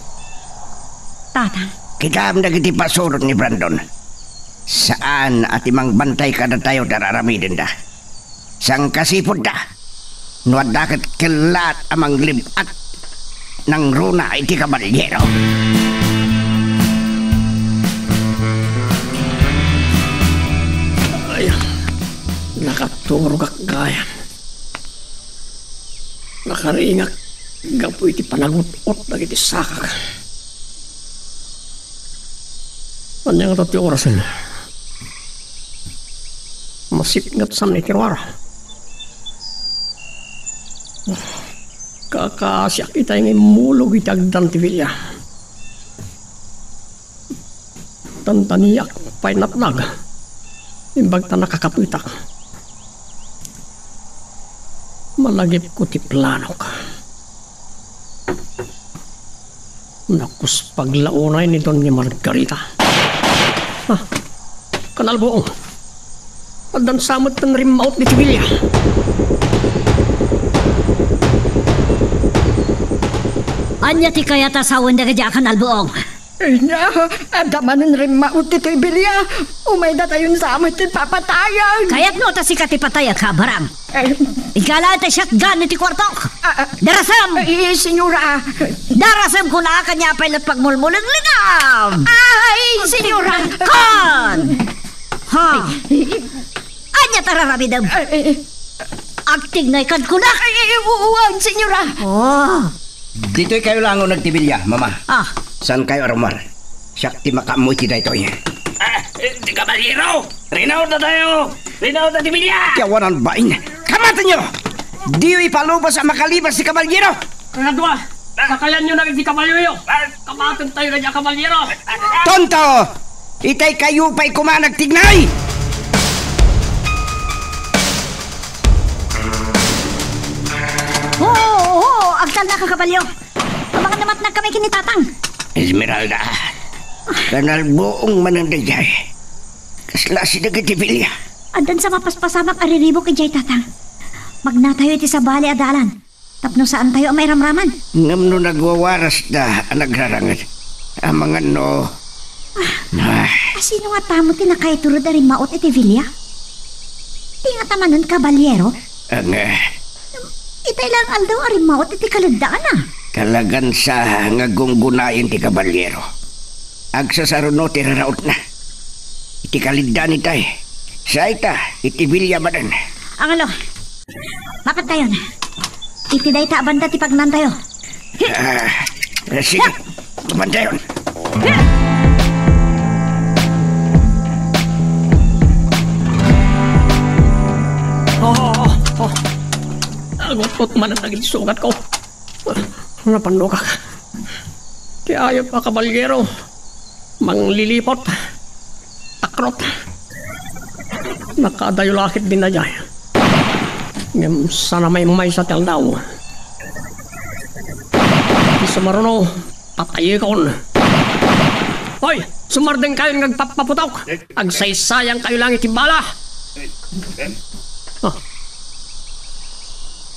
Tatang. Kitam dagiti pasurot ni Brandon. Saan a ti mangbantay kadatayo ti ar-aramidenda. Sangkasipudda, no adda ket kellaat a manglib-at, nangruna iti kabaliero. Ay, nakaturogak gayam. Nakaringak gapu iti panagut-ot dagiti sakak. Ania ngata ti orasen? Masipnget san iti ruar. Kakaasiak itay nga immulog iti agdan ti bilia. Tantaniak pay natnag. Imbag ta nakakapetak. Malagipko ti planok. Nakuspag la unay ni Doña Margarita. Ah, kanalbuong. Addan sa met ti rimmaut ditoy bilia. Ania ti kayat a sawen dagiti a kanalbuong? Ania, adda manen rimmaut ditoy bilia. Umay datayon sa met ti papatayan. Kayatmo ta sika ti patayek, Barang? Eh. Igala ti shotgun iti kuartok. Ah, ah. Darasem! Ay, senyora. Darasem, kunak, ania pay la ti pagmulmulenglegam? Ay, senyora. Kon! Ha? Ania ti ar-aramidem? Ay, ay, ay. Agtignay kad kunak? Ay, ay, ay, wen, senyora. Oh. Ditoy kayo langon agtibilia, Mama. Ah. Saan kayo arumar? Siak ti makaammo iti daytoy. Ah, eh, ti kabaliero! Rinaw ta tayo! Rinaw ta ti bilia! Ti awanan bain! Kamatenyo! Diyo ipalubos a makalibas ti kabaliero! Kadua, sakayanyo na ti kabalioyo! Kamaten tayo na diay a kabaliero! Tonto! Itay kayo pay koma nagtignay! Oo, oo, agtalna, kakabalio! Amangan namatnag kami ken ni Tatang. Esmeralda, kanalbuong manen daydiay. Kasla siak dagiti bilia. Addan sa mapaspasamak a riribuk idiay, Tatang. Magnatayo iti sabali a dalan tapno saantayo a mairamraman. Ngem no nagwawarasda a nagraranged, amangan no Ah, asino nga tamo ti nakaiturod a rimmaut iti bilia? Di ngata manen kabaliero? Ang, eh. Itay la nga aldaw a rimmaut iti kaleddaanna. Talagan sa nga gunggunayen ti kabaliero. Agsasaruno ti rarautna. Iti kaleddaan itay. Sa ita, iti bilia manen. Angalo, mapantayon. Iti dayta a banda ti pagnantayo. Ah, eh, sige. Mapantayon. Oh, oh, oh. Agut-ut man dagiti sugatko. Napannokak. Ti ayup a kabaliero. Mangliliput. Takrot. Nakadayo la ketdin daydiay. Ngem sana maymaysa ti aldaw. Ti sumaruno, patayekon. Hoy, sumardengkayon nga agpappaputok. Agsaysayangkayo laeng iti bala. Ah.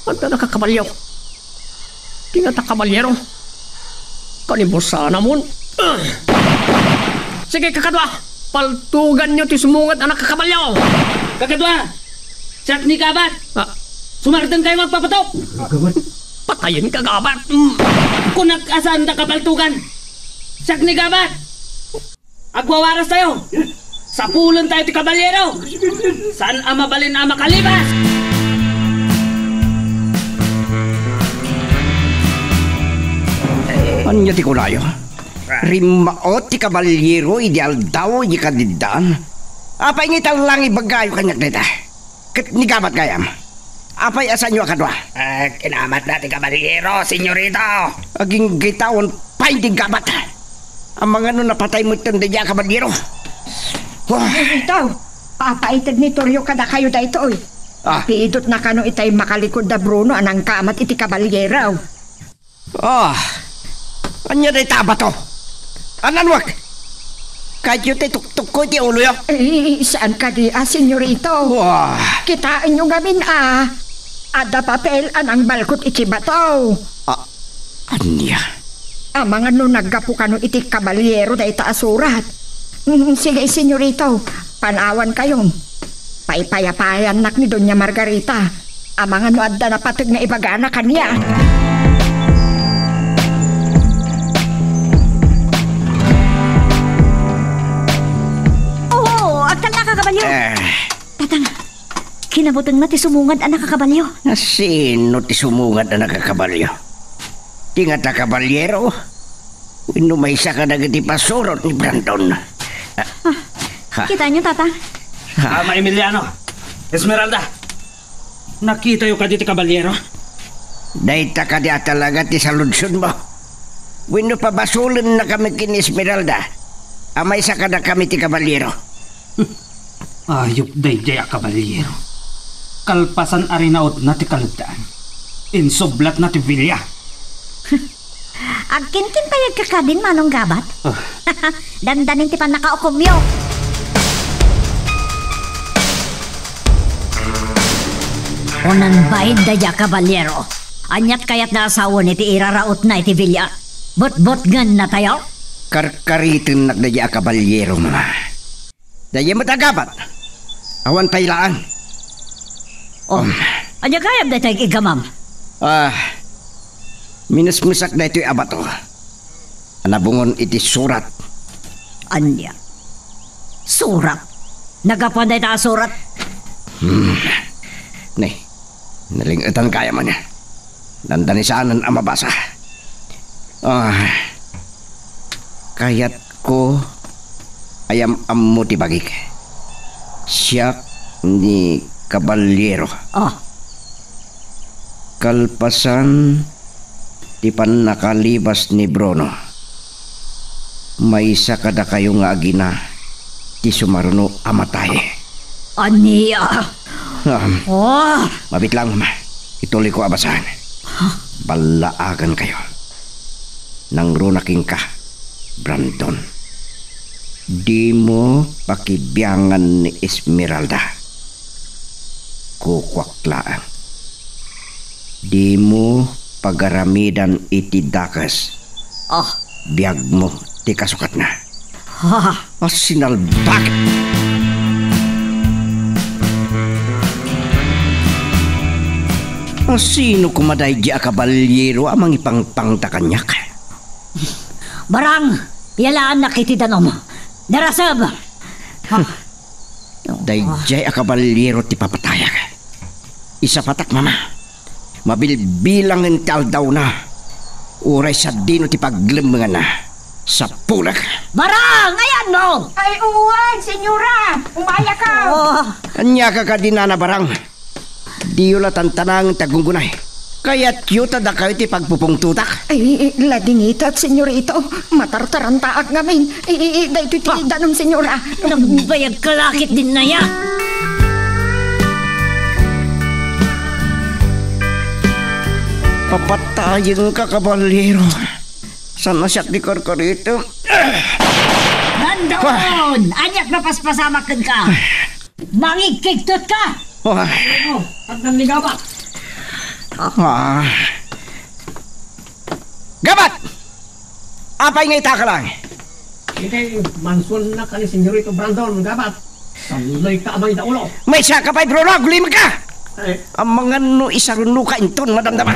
Adda nakakabalio. Di ngata kabaliero. Kanibusanamon. Ah. Sige, kakadua. Paltuganyo ti sumungad a nakakabalio. Kakadua. Siak ni kabat. Ah. Sumardengkayo nga agpapatok. Patayen ka, Gabat. Mm. Kunak a saan da kapaltugan. Siak ni Gabat. Agwawaras tayo. Sapulen tayo ti kabalyero. Saan a mabalin a makalibas? Ania ti kunayo? Rimmaot ti kabalyero idi aldaw idi kadiddaan. Apay nga itallang ibagayo kaniak dayta? Ket ni Gabat gayam. Apay a saanyo a kadua? Eh, kinamatna ti kabalyero, senyorito. Aginggitawan pay ni Gabat. Amangan no napatay metten daydiay a kabalyero. Wah. Itaw, papaited ni Torrio kadakayo daytoy. Ah. Pidotna kano itay makalikod da Bruno a nangkamat iti kabalyero. Ah, ania dayta a bato? Ananuak? Kayatyo ti tuktukko iti uloyo? Eh, saan kadi a, senyorito? Wah. Kitaenyo ngamin a, adda papel a nangbalkot iti bato. Ah, ania? Amangan no naggapu kano iti kabalyero dayta a surat. Mm, sige, senyorito, panawankayon. Paypayapayannak ni Doña Margarita. Amangan no adda napateg nga ibagana kaniak. Oo, agtallaka, kabalyo. Eh. Tatang, kinabutengna ti sumungad a nakakabalyo. Nasino ti sumungad a nakakabalyo? Ti ngata kabalyero? Wenno maysa kadagiti pasurot ni Brandon? Ah, ha? Kitaenyo, Tatang? Ha? Ama Emiliano, Esmeralda, nakitayo kadi ti kabalyero? Dayta kadi a talaga ti saludsodmo? Wenno pabasolennakami ken Esmeralda a maysa kadakami ti kabalyero? Ayup daydiay a kabalyero. Kalpasan a rinautna ti kaledaan, insublatna ti bilia. Agkinkin pay agkakadin, Manong Gabat. Ah. Dandanin ti pannakaukomyo. Unan bain daydiay a kabalyero. Aniat kayatna a sawen iti irarautna iti bilia? Butbutngennatayo? Karkaritennak daydiay a kabalyero, Mama. Daydiay met a Gabat. Awan pay laeng. Oh, um, ania gayam dayta ig-iggamam? Ah, minesmesak daytoy a bato a nabungon iti surat. Ania? Surat? Naggapuan dayta a surat? Hmm. Ne, naling-etan gayam ania. Dandani saanen a mabasa. Ah, kayatko a yam-ammo ti bagik. Siak ni kabalyero. Ah. Kalpasan ti pannakalibas ni Bruno, maysa kadakayo nga agina ti sumaruno a matay. Ania? Um, oh! Mabit lang, Mama. Ituliyko a basaen. Ballaagankayo. Nangruna kenka, Brandon. Dimo pakibiangan ni Esmeralda. Kukuak laeng. Dimo pagaramidan iti dakes. Ah. Biagmo ti kasukatna. Ah. A sinalbag! A sino koma daydiay a kabalyero a mangipangpangta kaniak? Barang, yalaannak iti danum. Darasem! Ah. Daydiay a kabalyero ti papatayak. Isapatak, Mama. Mabilbilangen ti aldawna. Uray sadino ti paglemmenganna. Sapulek. Barang, ayanmo? Ay, uwan, senyora. Umayaka. Oh. Ania ka kadi, Nana Barang? Diyo la tantanangen ti aggunggunay. Kayatyo ta dakayo ti pagpupungtotak? Ay, ladingitak, senyorito. Matartarantaak ngamin. I, i, i, daytoy ti danum, senyora. Nagbayag ka lakit din na ya. Papatayen ka, kabalyero. Saan a siak di karkarito? Dandon! Aniak napaspasamak kenka? Mangigkigtot ka! Ah. Oh, at nanligaba. Ah. Gabat! Apay nga itaka lang? Iti mansuanna ken ni Senyorito Brandon, Gabat. Sabloy ka amang ida ulo. Maysa ka pay, Bruno, aggulimeg ka! Eh. Amangan no isaruno ka inton madamdama.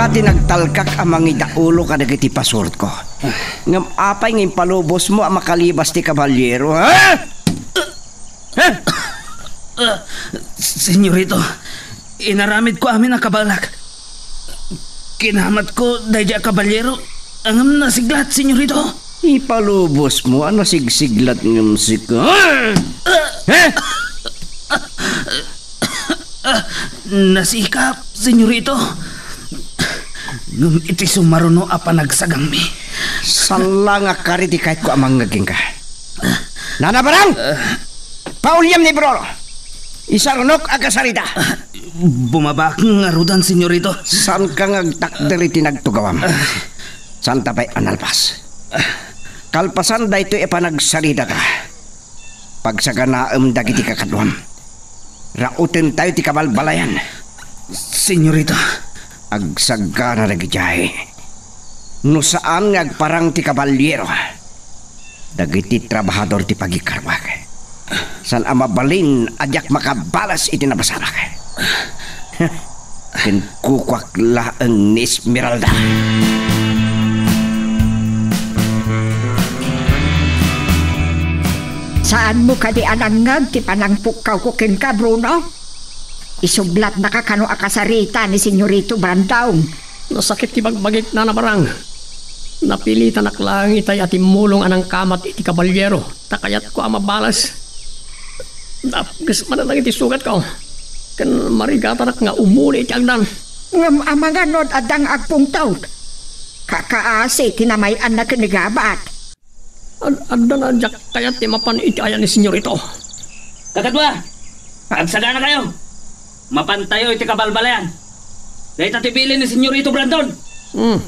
Ti nagtalkak a mangidaulo kadagiti pasurko. Ngem apay nga impalubosmo a makalibas ti kabalyero, ha? Ha? Ah, Senyorito, inaramidko amin a kabaelak. Kinamatko daydiay a kabalyero, ngem nasiglat, Senyorito. Ipalubosmo a nasigsiglat ngem sika. Ah! Ha? Ah, nasikap, Senyorito. Ngem iti sumaruno a panagsagangmi. Saan la nga kari ti kayatko a mangngeg kenka. Nana Barang! Pauliam ni Bruno! Isarunok a kasarita! Bumabak ngaruden, Senyorito. Saanka nga agtakder iti nagtugawam? Saanta pay a nalpas? Kalpasan daytoy a panagsaritata, pagsaganaem dagiti kakaduam. Rautentayo ti kabalbalayan. Senyorita. Agsagana dagidiay. No saan nga agparang ti kabalyero, dagiti trabahador ti pagikaruak. Saan a mabalin a diak makabalas iti napasamak. Ken kukuak laeng ni Esmeralda. Saanmo kadi a nangngeg ti panangpukkawko kenka, Bruno? Isublatnaka kano a kasarita ni Senyorito Brandon. Nasakit ti bagbagik, Nana Barang. Napilitanak laeng itay a timmulong a nangkamat iti kabalyero, ta kayatko a mabalas. Napges manen dagiti sugatko, ken marigatanak nga umuli iti agdan. Ngem amangan no adda nga agpungtot, kakaasi ti namay-anna ken ni Gabat. Ad-, adda na diak kayat ti mapan iti ayan ni Senyorito. Kakadua, agsaganakayo. Mapantayo iti kabalbalayan. Dayta ti bilin ni Senyorito Brandon. Hmm.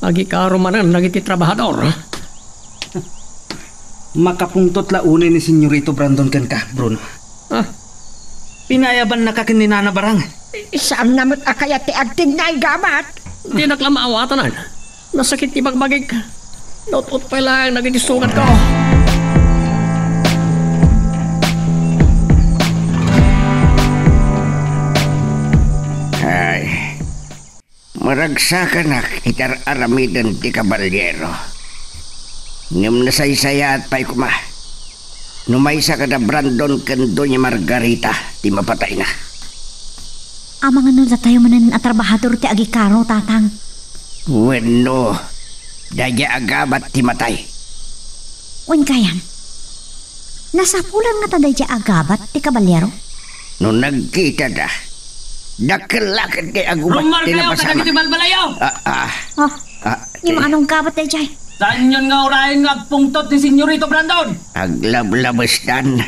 Agikaro manen dagiti trabahador. Makapungtot la unay ni Senyorito Brandon kenka, Bruno. Ah. Pinayabannaka ken ni Nana Barang. Saanna met a kayat ti agtignay, Gabat. Dinak la maawatanan. Nasakit ti bagbagik. Naut-ot pay laeng dagiti sugatko. Ay, maragsakanak iti ar-aramiden ti kabalyero. Ngem nasaysayaat pay koma no maysa kada Brandon ken Doña Margarita ti mapatayna. Amangan no datayo manen a trabahador ti agikaro, Tatang. Wenno, daydiay a Gabat ti matay. Wen gayam, nasapulan ngata daydiay a Gabat ti kabalyero? No nagkitada, dakkel la ket ti agubat ti Rumarkayo napasamak. Kadagiti balbalayo! Ah, ah. Ah, ah, ni eh. Manong Gabat daydiay? Saanyon nga urayen nga agpungtot ni Senyorito Brandon? Aglablabestan.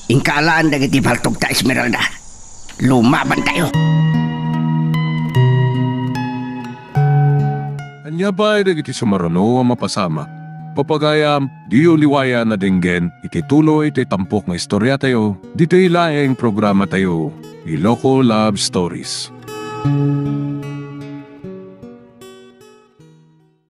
Inka alaen dagiti paltogta, Esmeralda. Lumabantayo. Ania pay dagiti sumaruno a mapasamak? Papagayam, diyo liwayan a denggen iti tuloy ti tampok nga istoriatayo, ditoy laeng programatayo, Iloko Love Stories.